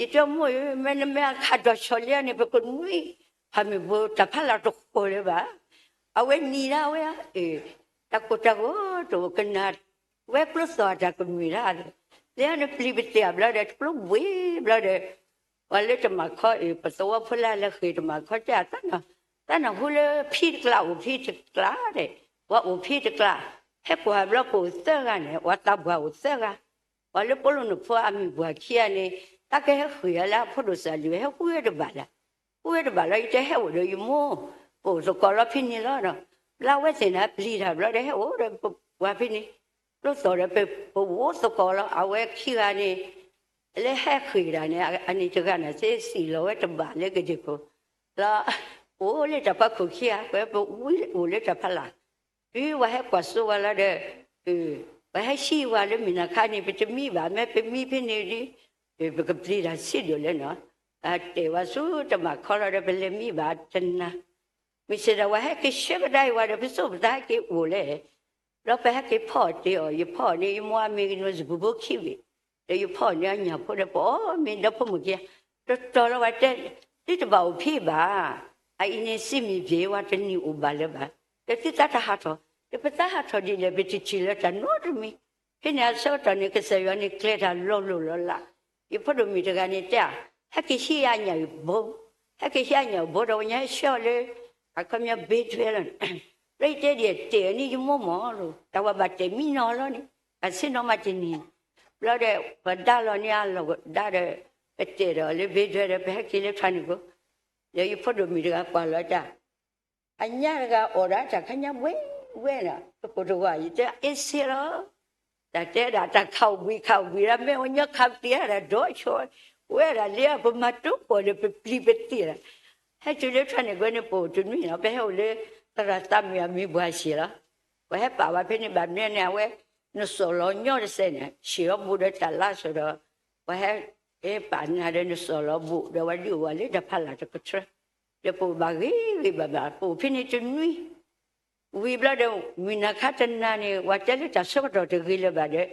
ယတဲမိၢ်ဧၢ မ့ၢ်နမ့ၢ်အခးဒီးဆီလံန့ၣ် ပကနွံ, ဖးမ့ၢ်ဘိတၢ်ဖးလၢ်တဃီၤလၢၤဘၣ်, အဝဲနံၤဒၣ်ဝဲ, တၢ်ကိၢ်တၢ်ဂီၤတအိၣ်ကနၣ်, ဝဲကျိသီၣ်တၢ်ကမုာ်တၢ်, လၢနပျံၤပသ့ၣ်ဘျီဒီး ကျိဘှံးဘျီဒီး ပှၤလၢတမၤခီအံၤ ပသဝီဖိလၢလဲၤဃ့ၢ်တမၤခီတဲ တၢ်နၢ်ဟူလၢဖံတကျးအိၣ်ဖံတကျးဒီး, ပှၤအိၣ်ဖံတကျး, ဟဲကွၢ်ဘျီပအိၣ်သၢဂၤန့ၣ် ပှၤသးပှၢ်အိၣ်သၢဂၤ, ပှၤလၢပိာ်လိာ်နဖိအမံၤပှၢ်ခံဂၤန့ၣ် တၢ်ကဟဲဃ့ၢ်အီၤလၢအဖိဒိၣ်စၢ်လံၤ ဟဲဃုဝဲတဘၣ်လၢၤ, ဃုဝဲတဘၣ်လီၤ ယတဲဟဲအိၣ်ဒီးယမိၢ်, ပအိၣ်သကိးလီၤဖဲန့ၣ်လီၤဒီး, ဘျီဝဲသ့ၣ်န့ၣ်ပျံၤတၢ်ဘျီဒီး ဟဲအိၣ်ဒီးပှၤဖဲန့ၣ်, ကျိသီၣ်ဒီးပအိၣ်သကိးလီၤ အဝဲခံဂၤန့ၣ် လၢဟဲဃ့ၢ်တၢ်န့ၣ် အန့ၣ်တဂၤန့ၣ်သ့စံၣ်လီၤဝဲတဘၣ်လၢကဒ့ၣ်ခိၣ်, လီၤ, အိၣ်လၢတၢ်ဖီခိၣ်ခံဂၤ ပဝဲပဝံအိၣ်လၢတၢ်ဖးလၢ်, တုၤပှၤဟဲကွၢ်စိဝဲလီၤဒီး, ပှၤဟဲစံၣ်ဝဲလၢမုၢ်နၤခါန့ၣ် ပတမံဘၣ် မ့ၢ်ပမံဖဲန့ၣ်ဒီး, ပကပျံၤတၢ်ဆံးဒိၣ်လဲၣ်နီၤ, တဲာ်ဝဲဆူတမၤခီလီၤဒီး ပလဲၤမံဘၣ်တနၤ မုၢ်ဆ့ၣ်ဒီးပှၤဟဲက့ၤဆှၢကဒါအံၤဝဲဒီး ပစိၢ်ပသးဟဲက့ၤအိၣ်လဲၣ်, ဒီးပဟဲက့ၤဖီအီၣ်တ့ၢ်အီၤ ယဖီအီၣ်န့ၣ် ယမိၢ်အမံၤကန့ၣ်စပူၤဖိခံဘ့ၣ်, ဒီးယဖီအီၣ်န့ၣ်အညၣ်ဖိဒီး ပအီၣ်မ့ၤဒီဖိမုၣ်ခံဂၤ, တတီၤလီၤဝဲတဲ, သုတဘၣ်အိၣ်ဖံးဘၣ်, အအံၤန့ၣ်စံးမံၤပှဲၤဝဲတနံၤအိၣ်ဘၣ်လၢၤဘၣ်, ဒီးသုသးတဟးထီၣ်, ဒီးပသးဟးထီၣ်ဒ်လဲၣ် ပတထံၣ်လၢၤတၢ်နီတမံၤ, ဖဲန့ၣ်အဆၢကတီၢ်န့ၣ် ကစၢ်ယွၤန့ၣ်ကျဲၤတၢ်လီၤလိၢ်လီၤလး, ယဖိဒိၣ်မုၣ်တဂၤန့ၣ်တဲ, ဟဲက့ၤဟံးအညၣ်အဘိ, ဟဲက့ၤဟံးအညၣ်အဘိဒီး ပှၤညီဟဲဆှၢအီၤလၢ အခီပညီဘ့ဒွဲလီၤန့ၣ်, လၢယတဲဒ်အံၤ တဲာ်အီၤန့ၣ်ယမိၢ်မ့ၢ်လီၤ, တၢ်ဝဲဘၣ်တဲာ်မံနီၤလီၤန့ၣ်, ဘၣ်ဆ့ၣ်နီၤမးတနံၤ, ဘျီဒီး ပဒါလီၤန့ၢ်အလီၢ်ဒါဒီး, ပတဲာ်ဒီးလၢဘ့ဒွဲဒီး ပဟဲက့ၤလၢထီၣ်န့ၣ်အဃိ, ဒီးယဖိဒိၣ်မုၣ်တဂၤကွၢ်လီၤတၢ် အညါတဂၤအီၣ်ဒၣ်တၢ်ခါညါဝဲဝဲဒီး တကိၢ်တဂီၤ ယတဲအ့စ့လီၤ, တၢ်တဲဒၣ်တၢ်ခးအိၣ်ဘှံးခးအိၣ်ဘှံးဒၣ် မ့ၢ်ဝဲညီခးပသံးဒၣ်ဒီးဆိ, ဝဲဒၣ်လၢပမၤတိၢ်ကီၢ်ဒီးပပျံၤပသ့ၣ်ဒၣ်, ဟဲတုၤလၢထီၣ်န့ၣ်ကွဲန့ၣ် ပအိၣ်တနွံလီၤ ပဟဲအိၣ်လၢ သရၣ်သးမုၣ်အမံၤပှၢ်ဆံးလီၤ, ပှၤဟဲပာ်ဝဲဖဲန့ၣ်ဘၣ်မနုၤန့ၣ် အဝဲ နစီၢ်လီၤညီတစဲးန့ၣ် ဆံးအီၤဘူးဒီးတၢ်လါစိၤဒီး, ပှၤဟဲ ဟဲပာ်နၤဒီးနစီၢ်လီၤဘူးဒီးဝဲဒုးအိၣ်ဝဲလၢတၢ်ဖးလၢ်တကထြၢ, ဒီးပအိၣ်ဘၣ်ဂ့ၤဂ့ၤဘၣ်ဘၣ် ပအိၣ်ဖဲန့ၣ်တနွံ ဝံၤဘျီဒီး မုၢ်နၤခါတနၤန့ၣ် ပှၤတဲလၢတၢ်ဆၢကတီၢ်တဂ့ၤလၢၤဘၣ်ဒီး,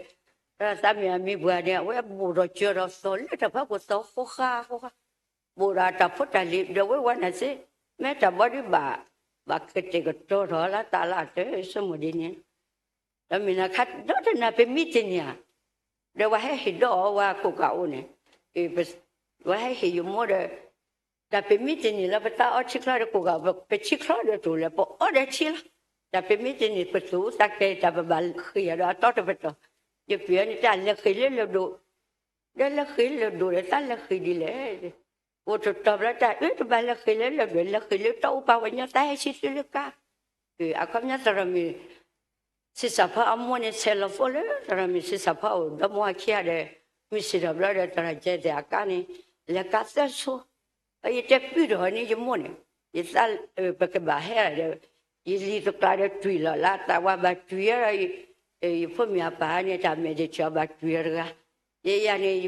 သရၣ်သးမုၣ်အမံၤပှၢ်န့ၣ် အဝဲဘူးထီၣ်စၢၤထီၣ်သီၣ်လၢတၢ်ဖီခိၣ်သီၣ်ဃိဃါဃိဃါ, ဘူးဒီးတၢ်ဖိတၢ်လံၤ ဒီးဝဲဝဲနၤစ့, မ့ၢ်တၢ်ဘီဒုးဘၣ်, ဘၣ်ကတဲာ်ကတီၤထီၣ်လၢသးလၢအတၢ်ဆိကမိၣ်ဒ်န့ၣ် ဒီးမုၢ်နၤခါဒီတနၤပမံတန့ၢ်ဧါ, ဒီးပှၤဟဲဟ့ၣ်ဒီးအီၤဝဲကိးကးအိၣ်န့ၣ်, ပှၤဟဲဟ့ၣ်ယမိၢ်ဒီး, တၢ်ပမံတန့ၢ်လၢပသးအီထံချီဒီးကိးကး ပထံချီဒီးတအိၣ်လၢၤ ပအီဒီးထံလီၤ, တၢ်ပမံတန့ၢ်ပသူၣ်သးကဲၤ တၢ်ပဘၣ်ဃ့ၢ်ယၤဒီးအတီတပတီၢ်, ယပျံၤအီၤန့ၣ်တၢ်လဲၤဃ့ၢ်လၢလၢၢ်ဒိၣ်, ဒီးလဲၤဃ့ၢ်လၢလၢၢ်ဒိၣ်ဒီး တၢ်လဲၤဃ့ၢ်ဒ်လဲၣ်, အိၣ်တတီၤဘျီတၢ်အၢတဘၣ်လဲၤဃ့ၢ်လၢလၢၢ်ဒိၣ် လဲၤဃ့ၢ်လၢတၢ်အိၣ်ပာ်ဝဲညီ တၢ်ဟဲဆံသွံလၢကါ, အခီပညီသရၣ်မုၣ် ဆံးစၢ်ဖီအမိၢ်န့ၣ် ဆဲးလီၤဖိလၢသရၣ်မုၣ်ဆံးစၢ်ဖီအအိၣ် ဒီမါဝၤခံဂၤဒီး, မုၢ်ဆ့ၣ်ထီၣ်ဘျီဒီး သရၣ်ကဲသ့ၣ်အကါန့ၣ် လဲၤကါသၢဆိ, ယတဲပုၢ်ထီၣ်န့ၣ် ယမိၢ်န့ၣ်, ယသး ပကဘၣ်ဟဲဒီး, ယလံၤသကျါဒီးတွံၢ်လီၤလၢ သးဝါဘၣ်တွံၢ်ဒီး, ယဖိမုၣ်အပၢ်န့ၣ် တၢ်မဲာ်တဆှီဘၣ်တွံၢ်အီၤတဂၤ, ယယၤန့ၣ်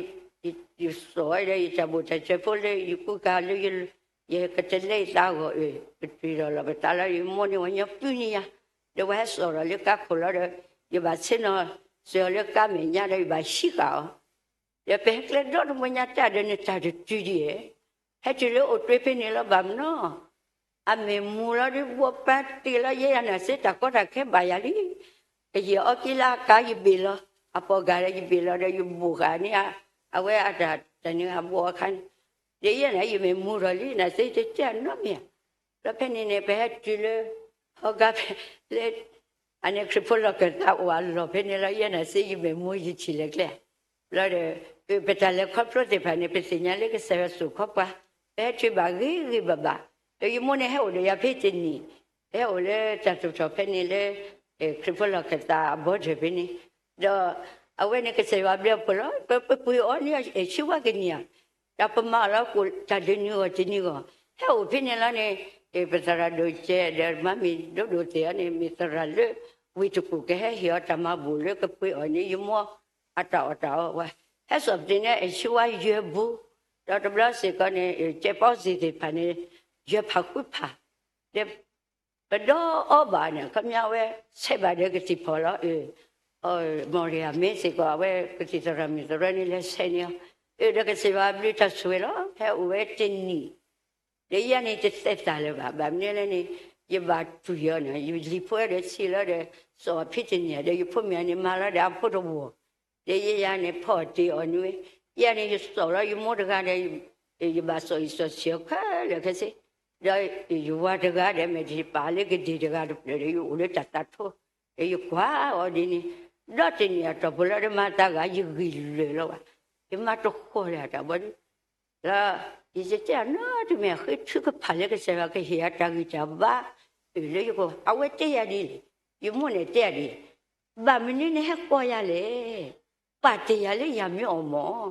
ယစိာ်ဝဲဒီး ယတၢ်ဘူၣ်တၢ်စၢၤဖိလၢယကူကၤလၢ ယကတလဲအသးအဂီၢ် ပတွံၢ်ထီၣ်လီၤပသးလၢ ယမိၢ်န့ၣ် ဝဲညီပုၢ်န့ၢ်ယၤ, ဒီးဝဲဟဲစိာ်ထီၣ်လၢကါခိၣ်လီၤဒီး, ယဘၣ်ဆ့ၣ်နီၤစၢၤအီၤလၢကါမဲာ်ညါဒီး ယဘၣ်ဟံးဃာ်အီၤ, ဒီးပဟဲကျဲဒီတဘိညါတၢ်ဒီး နတၢ်တတုၤဒ်အံၤ, ဟဲတုၤလၢအိၣ်တ့ၢ်ဖဲန့ၣ်လီၤ ဘၣ်မနုၤ အမ့ၢ်မူလီၤဒီး ဘှီပၢ်တ့ၢ်လီၤ ယဲယၤန့ၣ်စ့ၢ် တၢ်ကီတၢ်ခဲဘၣ်ယၤလံ, ကယဲၢ်အီက့လၢအကါယဘ့ၣ်လီၤ, အပီၢ်ဂၤဒီးယဘ့ၣ်လီၤဒီး ယဘိၣ်ဃာ်န့ၢ် အဝဲအတၢ်တၢ်န့ၣ်အဘိၣ်အခါန့ၣ်, ဒီးယဲန့ၣ် ယမ့ၢ်မူထီၣ်လံ နစ့ၢ်တတဲအနီတမံၤဧါ, ဒီးဖဲန့ၣ်န့ၣ် ပဟဲတုၤလၢ ဟီဂၤဖဲလၢ အန့ၣ်ခရံာ်ဖိလီၢ်ခၢၣ်သးအိၣ်အလီၢ်ဖဲန့ၣ်လီၤ ယဲန့ၣ်စ့ၢ် ယမ့ၢ်မူယထံၣ်လဲၤကျဲ, ဘျီဒီး ပတၢ်လဲၤခီဖျိသ့ၣ်တဖၣ်န့ၣ် ပသ့ၣ်ညါလၢကစၢ်ယွၤစိာ်ခီပှၤ, ပဟဲတုၤဘၣ်ဂ့ၤဂ့ၤဘၣ်ဘၣ်, ဒီးယမိၢ်န့ၣ်ဟဲအိၣ်ဒီးယၤဖဲတနံၣ်, ဟဲအိၣ်လၢတၢ်သူၣ်ထီၣ်ဖဲန့ၣ်လၢ ခရံာ်ဖိလီၢ်ခၢၣ်သးအဘီထၢၣ်ဖဲန့ၣ်, ဒီးအဝဲန့ၣ်ကစၢ်ယွၤအဘျုးအဖှိၣ်လီၤ ပပှ့ၤအီၤန့ၣ် ဆံဝါကနံၣ်ဧါ, ဒီးပမၤအီၤလီၤကိၣ် တၢ်ဒုးနုာ်ဂီၢ်တနံၤဂီၢ်, ဟဲအိၣ်ဖဲန့ၣ်လီၤန့ၣ်, ပသရၣ်ဒိၣ်ကဲဒီးမါမံၤဒိၣ်ဒိၣ်သ့ၣ်အီၤန့ၣ် မ့ၢ်သရၣ်လၢ ဝ့ၢ်တကူၣ် ကဟဲဟ့ၣ်အီၤတၢ်မၤဘူၣ်လၢကပှ့ၤအီၤန့ၣ် ယမိၢ်အတၢ်အီၣ်တၢ်အီဝဲ, ဟဲစိာ်ပသ့ၣ်န့ၣ် အဆံဝါယဲၢ်ဘူး, ဒီးတဘျီစ့ၢ်ကီးန့ၣ် ကဲပီစ့ၢ်သ့ၣ်တဖၣ်န့ၣ် ယဲၢ်ဖးဃုဖး, ဒီး ပဒီအီဘၣ်န့ၣ် ခီပညီဝဲ ဆဲးဘၣ်ဒီးကသံၣ်ဖီၣ်လီၤ, မီၢ်ရံယၤမ့ၢ်စ့ၢ်ကီး အဝဲကသံၣ်သရၣ်မုၣ်သရၣ်န့ၣ် လဲၤဆဲးန့ၢ်အီၤ, ဒီးကစၢ်ယွၤအဘျုးတၢ်ဆိၣ်ဂ့ၤလီၤ ဟဲအိၣ်ဝဲတနံၣ်, ဒီးယဲန့ၣ်တသဲးသးလၢၤဘၣ် ဘၣ်မနုၤလဲၣ်န့ၣ် ယဘၣ်တွံၢ်အီၤန့ၣ် ယလံၤဖိဒီးဆံးလီၤဒီး စိာ်အီၤဖဲတနံၣ်ဒီး ယဖိမုၣ်န့ၣ် မၤလီၤဒီးအဖိတဝီၢ် ဒီးယဲယၤန့ၣ် ဖီအီၣ်တ့ၢ်အီၣ်န့ၣ်ဝဲ, ယဲန့ၣ် ယစိာ်လီၤယမိၢ်တဂၤဒီး ယဘၣ်စိာ်အံၤစိာ်ဆံးအီၤခဲလၢာ်ခဲဆ့, ဒီးယဝၤတဂၤဒီး မ့ၢ်ယပာ်လၢကဒံၣ်တဂၤတဖျၢၣ်ဒီး ယအိၣ်လၢတၢ်သးထီ, ဒီးယကွၢ်အီၤဒ်န့ၣ်, ဒီးတနံၣ်အတီၢ်ပူၤလီၤဒီး မၤသးဂၤယဂံၢ်လၢာ်လီၤဘၣ်, ယမၤတဃီၤလၢၤတၢ်ဘီဒု လၢ ယတဲအနီတမံၤ ဃ့ထုကဖၣ်လၢကစၢ်ယွၤကဟ့ၣ်အတၢ်ဂံၢ်တၢ်ဘါ, လၢယက အဝဲတဲယၤဒ်လဲၣ်, ယမိၢ်န့ၣ်တဲယၤဒ်လဲၣ်, ဘၣ်မနုၤနဟဲကိးယၤလဲၣ်, ပာ်တ့ၢ်ယၤလၢယၤမ့ၢ်အီၣ်မး,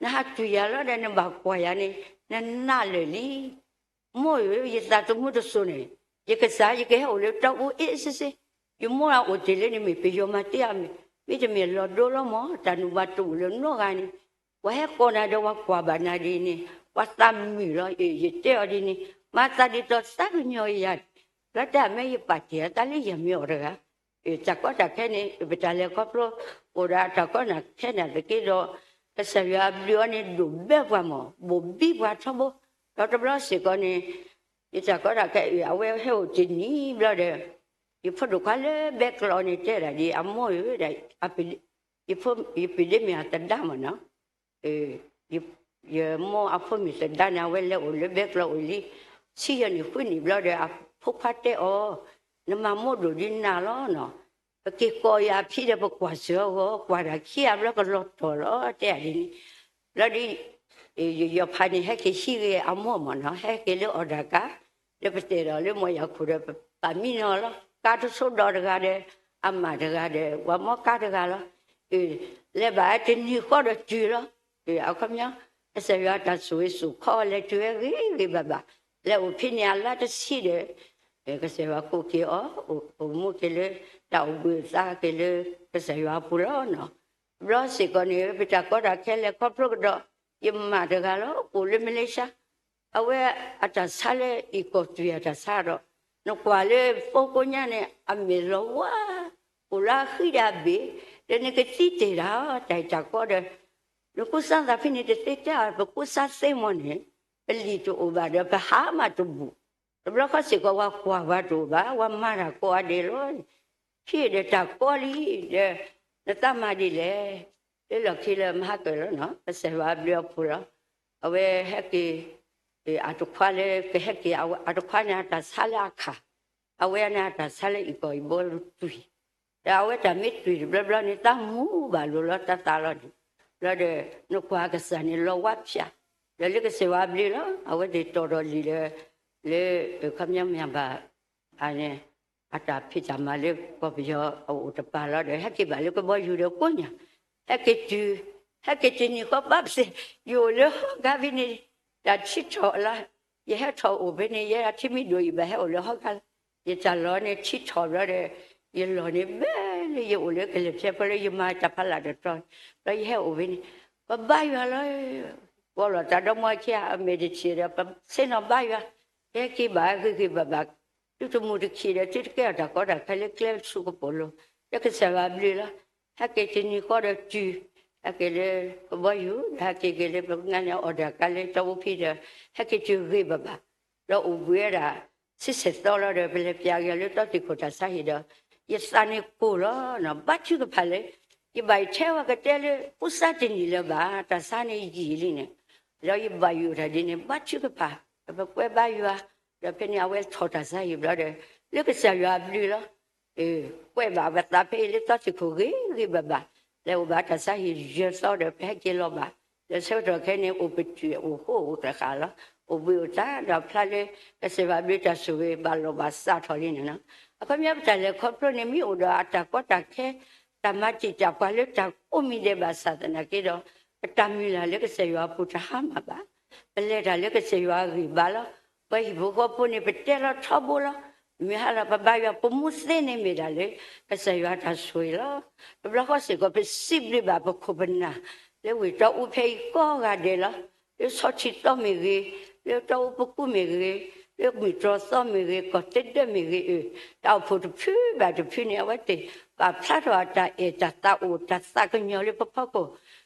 နဟးတွံၢ်ယၤလီၤဒီးနဘၣ်ကွၢ်ယၤန့ၣ် နနာ်လၢာ်လံ မိၢ်ဧၢ, ယသးသမူတစိၤန့ၣ် ယကစၢ်ယကဟဲအိၣ်လၢတၢ်အိၣ်အ့ၣ်စ့စ့, ယမိၢ်အိၣ်တ့ၢ်လၢန့ၣ်မ့ၢ်ပယီၤမၤတ့ၢ်အမ့ၢ်, မ့တမ့ၢ်လီၤဒိလီၤမး တၢ်နုာ်ဘၣ်တအိၣ်လၢနီတဂၤန့ၣ်, ပှၤဟဲကိးနၤဒီးပှၤကွၢ်ဘၣ်နၤဒ်န့ၣ်, ပှၤသးမုာ်လီၤ, ယတဲအီၤဒ်န့ၣ်, မၤသးဒ်သိးသးကညီၤယၤ, လီၤတၢ်မ့ၢ်ယပာ်တ့ၢ်အသးလၢယၤမ့ၢ်အီၣ်တဂၤ တၢ်ကီတၢ်ခဲန့ၣ် ပတၢ်လဲၤခီဖျိ အိၣ်ဒီးတၢ်ကီတၢ်ခဲန့ၣ်သက့ဒီး ကစၢ်ယွၤအဘျုးအီၤန့ၣ် ဒိၣ်ဘဲပှၤမး ဘိၣ်ဘံပှၤထီဘိ, ဒီးတဘျီစ့ၢ်ကီးန့ၣ် ယတၢ်ကီတၢ်ခဲအံၤ အဝဲဟဲအိၣ်တနံၣ်ဘျီဒီး ယဖိဒိၣ်ခွါလၢဘဲကျိးန့ၣ်တဲဒၣ်ဒ်အမိၢ်ဧၢ, ယပၢ်ဒ့မ့ၢ်အသဒါမးနီၤ ယမိၢ်အဖိမုၣ်သဒါန့ၣ် အဝဲလဲၤအိၣ်လၢဘဲကျိးအိၣ်လံ ဆံယဲၢ်နံၣ်ဃုနံၣ်ဘျီဒီး အဖိခွါတဲအီၤ, နမၤမိၢ်ဒိၣ်ဒ်နၤလီၤနီၤ, ပက့ၤကိးယၤအဖံဒီး ပကွၢ်စၢၤအဂီၢ် ကွၢ်တၢ်ခံဂၤဘျီကလီၤတီၢ်လီၤ တဲဒ်န့ၣ်, ဘျီဒီး ယယီၤဖးန့ၣ် ဟဲက့ၤဟံးဂ့ၤအမိၢ်မးနီၤ ဟဲက့ၤလၢအီၣ်တၢ်ကါ, ဒီးပတဲဒီးလၢမိၢ်ယၤခိၣ်ဒီး ပပာ်မံနီၤလီၤ ကါတဆိဒီးတဂၤဒီး အမးတဂၤဒီး ပှၤမီကါတဂၤလီၤ, လဲၤဘၣ်တနံၤဃီဒီးတုၤလီၤ, အခီပညီ ကစၢ်ယွၤတၢ်ဆိၣ်ဂ့ၤဆိၣ်ခီလဲၤတုၤဝဲဂ့ၤဂ့ၤဘၣ်ဘၣ်, လဲၤအိၣ်ဖဲန့ၣ်အလါတဆံဒီး ကစၢ်ယွၤကိးက့ၤအီၤ အိၣ်မူက့ၤလၢ တၢ်အိၣ်ဘှံးအသးက့ၤလၢ ကစၢ်ယွၤအပူၤလီၤနီၤ, ဘျီစ့ၢ်ကီးန့ၣ် ပတၢ်ကီတၢ်ခဲလဲၤခီဖျိကဒီး ယမးတဂၤလီၤ အိၣ်လၢမလ့ၡါ အဝဲအတၢ်ဆါလၢအံၤကီၢ်သူၣ်အတၢ်ဆါဒီး နကွၢ်လၢဖိကိညါန့ၣ် အမဲာ်လီၤဝါ, အိၣ်လၢအဃံဒီးအဘ့ၣ်, ဒီးနကသံတ့ၢ်တၢ် တၢ်အံၤတၢ်ကီဒီး နကူစါသးဖဲန့ၣ်တသ့တဲအီၤ ပကူစါသ့မီၢ်န့ၣ် ပလံာ်တအိၣ်ဘၣ်ဒီးပဟးမးတဘူၣ်, တဘျီဃီစ့ၢ်ကီး ပှၤကွၢ်ပှၤတအိၣ်ဘၣ် ပှၤမၤတၢ်ကိးဂၤဒဲးလီၤ, ဖံဒီးတၢ်ကီလံ, ဒီးနသးမၤဒ်လဲၣ်, လၢလီၢ်ခံလၢမဟါကၢၢ်လီၤနီၤ ကစၢ်ယွၤအဘျုးအဖှိၣ်လီၤ, အဝဲဟဲက့ၤ အတခွါလၢကဟဲက့ၤ အတခွါန့ၣ်အတၢ်ဆါလၢအခၣ်, အဝဲန့ၣ်အတၢ်ဆါလၢအံၤကီၢ်အံၤဘီလီၤတွံၢ်, ဒီးအဝဲတၢ်မ့ၢ်တွံၢ်တဘျီဘျီန့ၣ် သးမူဘၣ်လိၤလီၤ တၢ်သးလီၤန့ၣ်, ဘျီဒီး နကွၢ်ကစၢ်န့ၣ်လီၤဝါဖၠး, ဒီးလၢကစၢ်ယွၤအဘျုးလီၤ အဝဲသ့ၣ်တီၣ်ထီၣ်လံာ်လၢ လၢ ခီပညီမ့ၢ်ဘၣ် အန့ၣ် အတၢ်ဖံးတၢ်မၤလၢကီၢ်ပယီၤအအိၣ်တပၤလီၤဒီး ဟဲက့ၤဘၣ်လၢကဘီယူၤဒီးကိးညၣ်, ဟဲက့ၤတုၤ, ဟဲက့ၤတနံၤဃီဘၣ်ပသ့ၣ်, ယအိၣ်လၢဟီၣ်ဂါဖဲန့ၣ်, တၢ်ထံထီၣ်လီၤ, ယဟဲထီၣ်အိၣ်ဖဲန့ၣ် ယဲဒၣ်ထံမ့ၢ်ဒိၣ်ယဘၣ်ဟဲအိၣ်လၢဟီၣ်ဂါလီၤ, ယတၢ်လီၢ်န့ၣ်ထံထီၣ်ဘျီဒီး ယလီၢ်န့ၣ်ဘဲလၢယအိၣ်လၢကလဲၤဖဲဖဲလၢယမၤတၢ်ဖးလၢ်တတီၤ, ဘျီယဟဲအိၣ်ဖဲန့ၣ်, ပဘါယွၤလီၤ ပှၤလီၤတၢ်ဒီမါခံဂၤအမဲာ်တဆံးဒီး ပဆ့ၣ်နီၤဘါယွၤ, ယဟဲက့ၤဘၣ်ဂ့ၤဂ့ၤဘၣ်ဘၣ်, သုတမုာ်တခံးဒီး သုတကဲထီၣ်တၢ်ကီတၢ်ခဲလၢကျဲဆူကပိာ်လိၤ, လၢကစၢ်ယွၤအဘျုးလီၤ, ဟဲက့ၤတနံၤဃီဒီးတုၤ, ဟဲက့ၤလၢကဘီယူၤ ဒီးဟဲက့ၤက့ၤလၢပကငါန့ၣ်အီၣ်ဒၣ်ကါလၢတီအူဖံဒီး ဟဲက့ၤတုၤဂ့ၤဘၣ်ဘၣ်, ဒီးအိၣ်ဘှံးဝဲဒၣ် ဆံဆဲၣ်သီလီၤဒီး ပလဲၤပၠးက့ၤအီၤလၢတီသ့ၣ်ခိၣ်တၢ်ဆါဟံၣ်ဒီး ယသးန့ၣ်ကိၢ်လီၤ, ဘါထုကဖၣ်လၢ ယဘၣ်ယထဲဝဲကတဲလၢ ဖိသၣ်တနံၣ်လၢၤဘၣ် တၢ်ဆါန့ၣ်ယံာ်လံန့ၣ်, ဒီးယဘၣ်ယိၣ်တၢ်ဒ်န့ၣ် ဘါထုကဖၣ်, ဒီးပကွဲဘါယွၤ, ဒီးဖဲန့ၣ်အဝဲထီၣ်တၢ်ဆါဟံၣ်ဘျီဒီး လၢကစၢ်ယွၤအဘျုးလီၤ ကွဲးဘၣ်ပသးဖဲအံၤလၢတီသ့ၣ်ခိၣ်ဂ့ၤဂ့ၤဘၣ်ဘၣ်, လဲၤအိၣ်ဘၣ်တၢ်ဆါဟံၣ်ယဲၢ်သီဒီးပဟဲက့ၤလီၤဘၣ်, ဒီးဆၢကတီၢ်ခဲအံၤန့ၣ် အိၣ်ပတုာ်အိၣ်ဃိအိၣ်တဃာ်လီၤ, အိၣ်ဘှံးအိၣ်သါဒီးဖျါလၢ ကစၢ်ယွၤအဘျုးတၢ်ဆိၣ်ဂ့ၤဘၣ်လီၤဘၣ်စးထီၣ်လံန့ၣ်လီၤ, အခီပညီပတၢ်လဲၤခီဖျိန့ၣ် မ့ၢ်အိၣ်ဒီးအတၢ်ကီတၢ်ခဲ, တၢ်မၤတံာ်တာ်ပှၤလၢတၢ်ကိးမံၤဒဲးဘၣ်ဆၣ်သနာ်က့ဒီး, ပတၢ်မုၢ်လၢ်လၢကစၢ်ယွၤအပူၤတဟါမၢ်ဘၣ်, ပလဲၤတၢ်လၢကစၢ်ယွၤအဂံၢ်ဘါလီၤ, ပှၤဟံၣ်ဖိဃီဖိန့ၣ် ပတဲလီၤထီဘိလီၤ, မ့ၢ်ဟါလီၤပဘါယွၤ ပမူသ့န့ၣ်မ့ၢ်ဒၣ်လၢ ကစၢ်ယွၤတၢ်ဆိၣ်ဂ့ၤလီၤ, တဘျီဃီစ့ၢ်ကီး ပစံးဘျုးဘၣ်ပခိၣ်ပနၢ် လၢဝ့ၢ်တီအူဖဲအံၤကိးဂၤဒဲးလီၤ, လၢဆီထံသီမ့ၢ်ဂ့ၤ, လၢတီအူပကူမ့ၢ်ဂ့ၤ, လၢမုၢ်တြီၢ်သီမ့ၢ်ဂ့ၤ, ကီၢ်သဒၢမ့ၢ်ဂ့ၤ, တၢ်အိၣ်ဖှိၣ်တဖုဘၣ်တဖုန့ၣ် အဝဲသ့ၣ်ပာ်ဖျါထီၣ်အတၢ်အဲၣ်တၢ်သးအိၣ်တၢ်သးကညီၤလၢပဖီခိၣ်,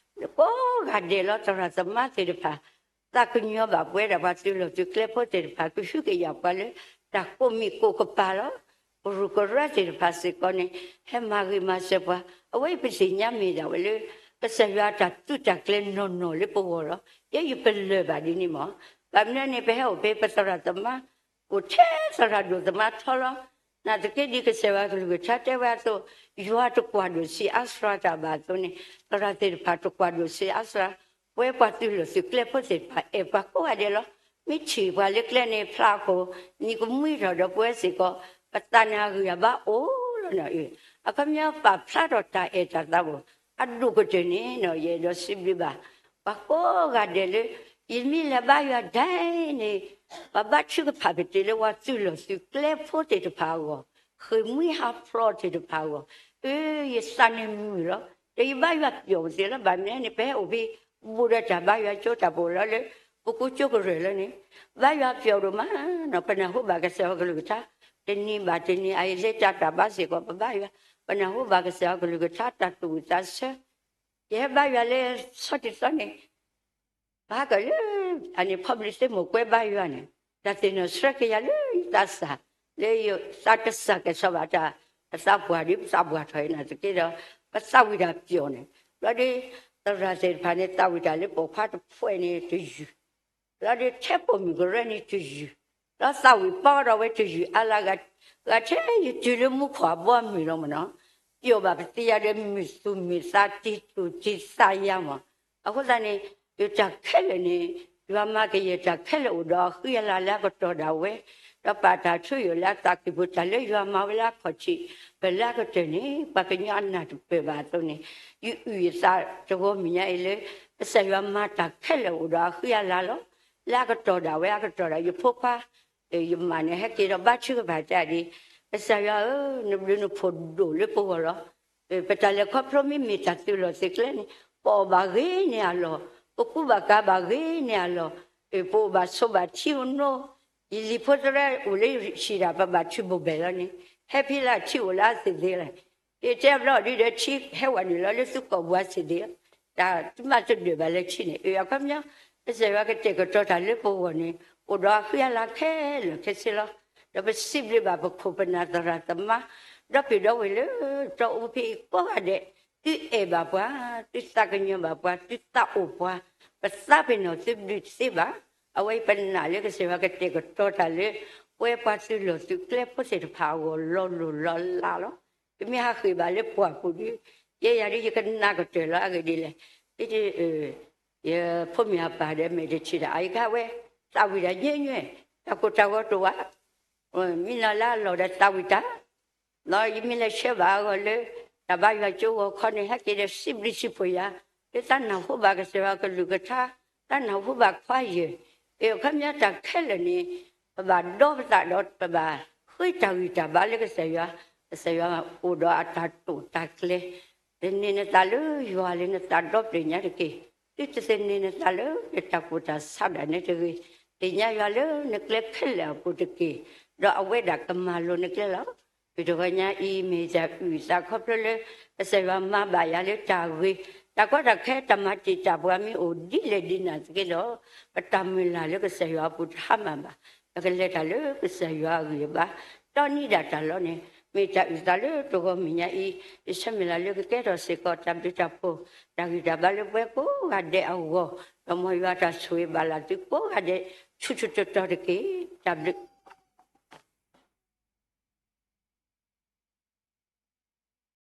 ကိးဂၤဒဲးလီၤ သရၣ်သမါသ့ၣ်တဖၣ်, သးကညီၤဘၣ်ပဝဲဒၣ်ပှၤသုးလီၢ်သုးကျဲဖိသ့ၣ်တဖၣ် ကဟုကယာ်ပှၤလၢ တၢ်ကိးမံၤကိးကပၤလီၤ, ကရူၢ်ကရၢသ့ၣ်တဖၣ်စ့ၢ်ကီးန့ၣ် ဟဲမၤဂ့ၤမၤစၢၤပှၤ, အဝဲအံၤပသ့ၣ်ညါမ့ၢ်ဒၣ်ဝဲလၢ ကစၢ်ယွၤအတၢ်သုးတၢ်ကျဲၤနီၢ်နီၢ်လၢပဂီၢ်လီၤ, ယဲယပလၢၢ်ဘၣ်ဒ်န့ၣ်မး, ဘၣ်မနုၤန့ၣ် ပဟဲအိၣ်ဖဲပသရၣ်သမါ အိၣ်ထဲသရၣ်ဒိၣ်သမါထီလီၤ, နာ်သက့ဒ်ကစၢ်ယွၤကလုၢ်ကထါတဲဝဲအသိး, ယွၤတကွၢ်ဒိၣ်ဆံးအါစှၤတၢ်ဘၣ်အသိးန့ၣ် သရၣ်သ့ၣ်တဖၣ်တကွၢ်ဒိၣ်ဆံးအါစှၤ, ပဝဲပှၤသုးလီၢ်သုးကျဲဖိသ့ၣ်တဖၣ် အဲၣ်ပှၤကိးဂၤဒဲးလီၤ, မ့ၢ်ထံၣ်ပှၤလၢကျဲန့ၣ် ဖျါအခိၣ် နံၤကမှံထီၣ်ဒီးပဝဲစ့ၢ်ကီး ပသးန့ၣ်အဂံၢ်အဘါအိၣ်လီၤနီၤ, အခီပညီပာ်ဖျါထီၣ်တၢ်အဲၣ်တၢ်သးအိၣ် အဒိၣ်ကတၢၢ်န့ၣ်နီၤ ယအဲၣ်ဒိးစံးဘျုးဘၣ် ပှၤကိးဂၤဒဲးလၢ ယမ့ၢ်လဲၤဘါယွၤဒဲန့ၣ် ပဘါထုကဖၣ်ပတ့ၢ်လၢပှၤသုးလီၢ်သုးကျဲဖိသ့ၣ်တဖၣ်အဂီၢ်, ဃ့ၢ်မှံဟးဖျိးသ့ၣ်တဖၣ်အဂီၢ်, အၢ ယသးန့ၣ်မုာ်လီၤ, ဒီးယဘါယွၤပျီၢ်ပသ့လီၤ, ဘၣ်မနုၤန့ၣ် ပဟဲအိၣ်ဖဲ ဘူးဒီးတၢ်ဘါယွၤကၠိတၢ်ပီးလီၤလၢ ပကူကၠိကရၢၢ်လီၤန့ၣ်, ဘါယွၤပျီၢ်ဒိၣ်မးနီၤ, ပနၢ်ဟူဘၣ်ကစၢ်ယွၤကလုၢ်ကထါ, တနံၤဘၣ်တနံၤ အအံၤလဲၤတၢ်တၢ်ဘါစ့ၢ်ကီး ပဘါယွၤ, ပနၢ်ဟူဘၣ်ကစၢ်ယွၤကလုၢ်ကထါတၢ်သူၣ်ဝံၣ်သးဆၢ ယဟဲဘါယွၤလၢဆီတံၢ်သီန့ၣ်, ပဟးကၢၣ်လၢ အန့ၣ် public သ့ၣ်မိၢ်ကွဲဘါယွၤန့ၣ်, တၢ်သ့ၣ်နီၣ်ဆှၢက့ၤယၤလၢယသးစၢ်, လၢယသးကစၢ်ကဲၣ်ဆိးဘၣ်တၢ်, ပသးပှၢ်ဒီးပသးပှၢ်ထီၣ်အံၤနာ်သက့ဒီး, ပသးဝံၣ်တၢ်ပျီၢ်န့ၣ်, ဘျီဒီး သရၣ်သ့ၣ်တဖၣ်န့ၣ် သးဝံၣ်တၢ်လၢပိာ်ခွါတဖုန့ၣ်တယုၢ် လီၤဒီးထဲပိာ်မုၣ်ကရၢန့ၣ်တယုၢ်, လီၤသးဝံၣ်ပီဒီးဝဲတယုၢ်အါလၢဂၤ, ဂၤထဲယတုၤလၢမူခိၣ်အဘီအမုၢ်လီၤမ့ၢ်နီၤ, ပျီၢ်ဘၣ်ပသ့ယၤဒီးမုၢ်သူၣ်မုၢ်သးတံၢ်သူၣ်တံၢ်သးယၤမး, အဃိသတးန့ၣ် ယတၢ်ခဲလၢာ်န့ၣ် ယွၤမၤကယဲၢ်တၢ်ခဲလၢာ်အိၣ်ဒီးအဃံအလၤလၢအကတီၢ်ဒၣ်ဝဲ, ဒီးပာ်တၢ်ထုယိာ်လၢအသးကံၢ်ပူၤ တၢ်လၢယွၤမၤဝဲလၢအခီၣ်ထံး, ပလၢအကတၢၢ်န့ၣ် ပှၤကညီအနၢ်တပၢၢ်ဘၣ်အသိးန့ၣ်, ယအုၣ်ယသးတဂီၤမုၢ်ညါအံၤလၢ ကစၢ်ယွၤမၤတၢ်ခဲလၢာ်အိၣ်ဒီးအဃံအလၤလီၤ. လၢအကတီၢ်ဒၣ်ဝဲအကတီၢ်ဒၣ် ယဖိခွါ, ယမါန့ၣ် ဟဲက့ၤဒီးဘါထုကဖၣ်တဲဒ်, ကစၢ်ယွၤဧၢ, နဘျုးနဖှိၣ်ဒိၣ်လၢပဂီၢ်လီၤ. ပတၢ်လဲၤခီဖျိမ့မ့ၢ်တၢ်သုးလီၢ်သုးကျဲန့ၣ်, ပအီၣ်ဘၣ်ဂ့ၤန့ၢ်အလီၢ်, ပကူဘၣ်ကၤဘၣ်ဂ့ၤန့ၢ်အလီၢ်, ပအိၣ်ဘၣ်ဆိးဘၣ်ထံဧိၤနိ, ယလံၤဖိသရၢအိၣ်လၢဟံၣ်ဒၣ် ပဘၣ်ထုးဘိၣ်ဘဲၣ်လီၤန့ၣ်, ဟဲဖဲလၢအထံအိၣ်လၢအသ့ၣ်သ့ၣ်လဲၣ်. ယတဲဘျီဒ်ဒီးထံဟဲဝဲနုာ်လီၤလၢသုကိာ်ပူၤအသ့ၣ်သ့ၣ်လီၤ. တၢ်သုမၤတဒၢၣ်ဘၣ်လၢထံန့ၣ်, အခီပညီ ကစၢ်ယွၤကတဲာ်ကတီၤတၢ်လၢပဂီၢ်န့ၣ် အိၣ်ဒီးအဃံအလၤခဲလၢာ်ခဲဆ့လီၤ. ဒီးပစံးဘျုးဘၣ်ပခိၣ်ပနၢ်သရၣ်သမါ, ဒီပုၢ်ဒီဝဲၢ်လၢတီအူဖဲအံၤကိးဂၤဒဲး, သုအဲၣ်ဘၣ်ပှၤ, သုသးကညီၤဘၣ်ပှၤ, သုသးအိၣ်ပှၤ, ပသးပ့ၤနီၣ်သုဒုးတသ့ဘၣ်. အဝဲအံၤပနာ်လၢကစၢ်ယွၤကတဲာ်ကတီၤတၢ်လၢ ပဝဲပှၤသုးလီၢ်သုးကျဲဖိသ့ၣ်တဖၣ်အဂီၢ်လီၤလိၢ်လီၤလးလီၤ. ကမ့ၢ်ဟးဃ့ၢ်ဘၣ်လၢပှၢ်ပူၤဒီး ယဲယၤဒ်ယကနၣ်ကတၢၢ်လီၤအဂ့ၢ်ဒ်လဲၣ်. ယဖိမုၣ်အပၢ်ဒီးမဲာ်တဆံးတၢ် အအံၤကဟဲဝဲ သးဝံၣ်တၢ်ညါညါ, တၢ်ကိၢ်တၢ်ဂီၤတအိၣ်ဘၣ်, မ့ၢ်နီၢ်လၢအလီၢ်ဒီးသးဝံၣ်တၢ် ဒီးယမ့ၢ်လဲၤဆှၢဘၣ်အဂီၢ်လၢ တၢ်ဘါယွၤကၠိဂီၤခီန့ၣ် ဟဲက့ၤဒီးစံးဘျုးစံးဖှိၣ်ယၤ လၢသးနၢ်ဟူဘၣ်ကစၢ်ယွၤကလုၢ်ကထါ, သးနၢ်ဟူဘၣ်ခွါယဲၢ်, အခီပညီတၢ်ခဲလၢာ်န့ၣ် ပဘၣ်ဒီပသးဒီးပဘၣ်ဃ့တၢ်ဂံၢ်တၢ်ဘါလၢကစၢ်ယွၤ, ကစၢ်ယွၤအိၣ်ဒီးအတၢ်တိာ်တၢ်ကျဲၤ သန့ၤနသးလၢယွၤလၢနသးဒီဖျၢၣ်ညါတက့ၢ်. သုတသန့ၤနသးလၢနတၢ်ကူၣ်တၢ်ဆးဒၣ်နဲတဂ့ၤ. သ့ၣ်ညါယွၤလၢနကျဲခဲလၢာ်အပူၤတက့ၢ်, ဒီးအဝဲဒၣ်ကမၤလိၤနကျဲလီၤ. မုၢ်တဂီၤညါအံၤ မ့ၢ်တၢ်အုၣ်သးခီဖျိလၢ ကစၢ်ယွၤမၤဘၣ်ယၤလၢတၢ်ဂ့ၤ, တၢ်ကီတၢ်ခဲ တၢ်မၤတံာ်တာ်ပှၤမ့ၢ်အိၣ်ဒ်လဲၣ်ဒ်နၤသက့ဒီး ပတၢ်မုၢ်လၢ်လၢကစၢ်ယွၤအပူၤတဟါမၢ်ဘၣ်. ပကလဲၤတၢ်လၢကစၢ်ယွၤအဂံၢ်အဘါ တီနံၤဒၣ်တၢ်လီၤန့ၣ် မ့ၢ်တၢ်အုၣ်သးလၢတဂီၤမုၢ်ညါအံၤ ယဆၢမုၢ်လၢ်လၢကကဲထီၣ်စ့ၢ်ကီးတၢ်ဘျုးတၢ်ဖှိၣ် တၢ်ဂံၢ်တၢ်ဘါလၢပှၤကိးဂၤဒဲးအဂီၢ်, ဒီးမ်ယွၤတၢ်ဆိၣ်ဂ့ၤဘၣ်လၢသုကိးဂၤဒဲး ဆူၣ်ဆူၣ်တီၤတီၤတက့ၢ်. တၢ်ဘျုး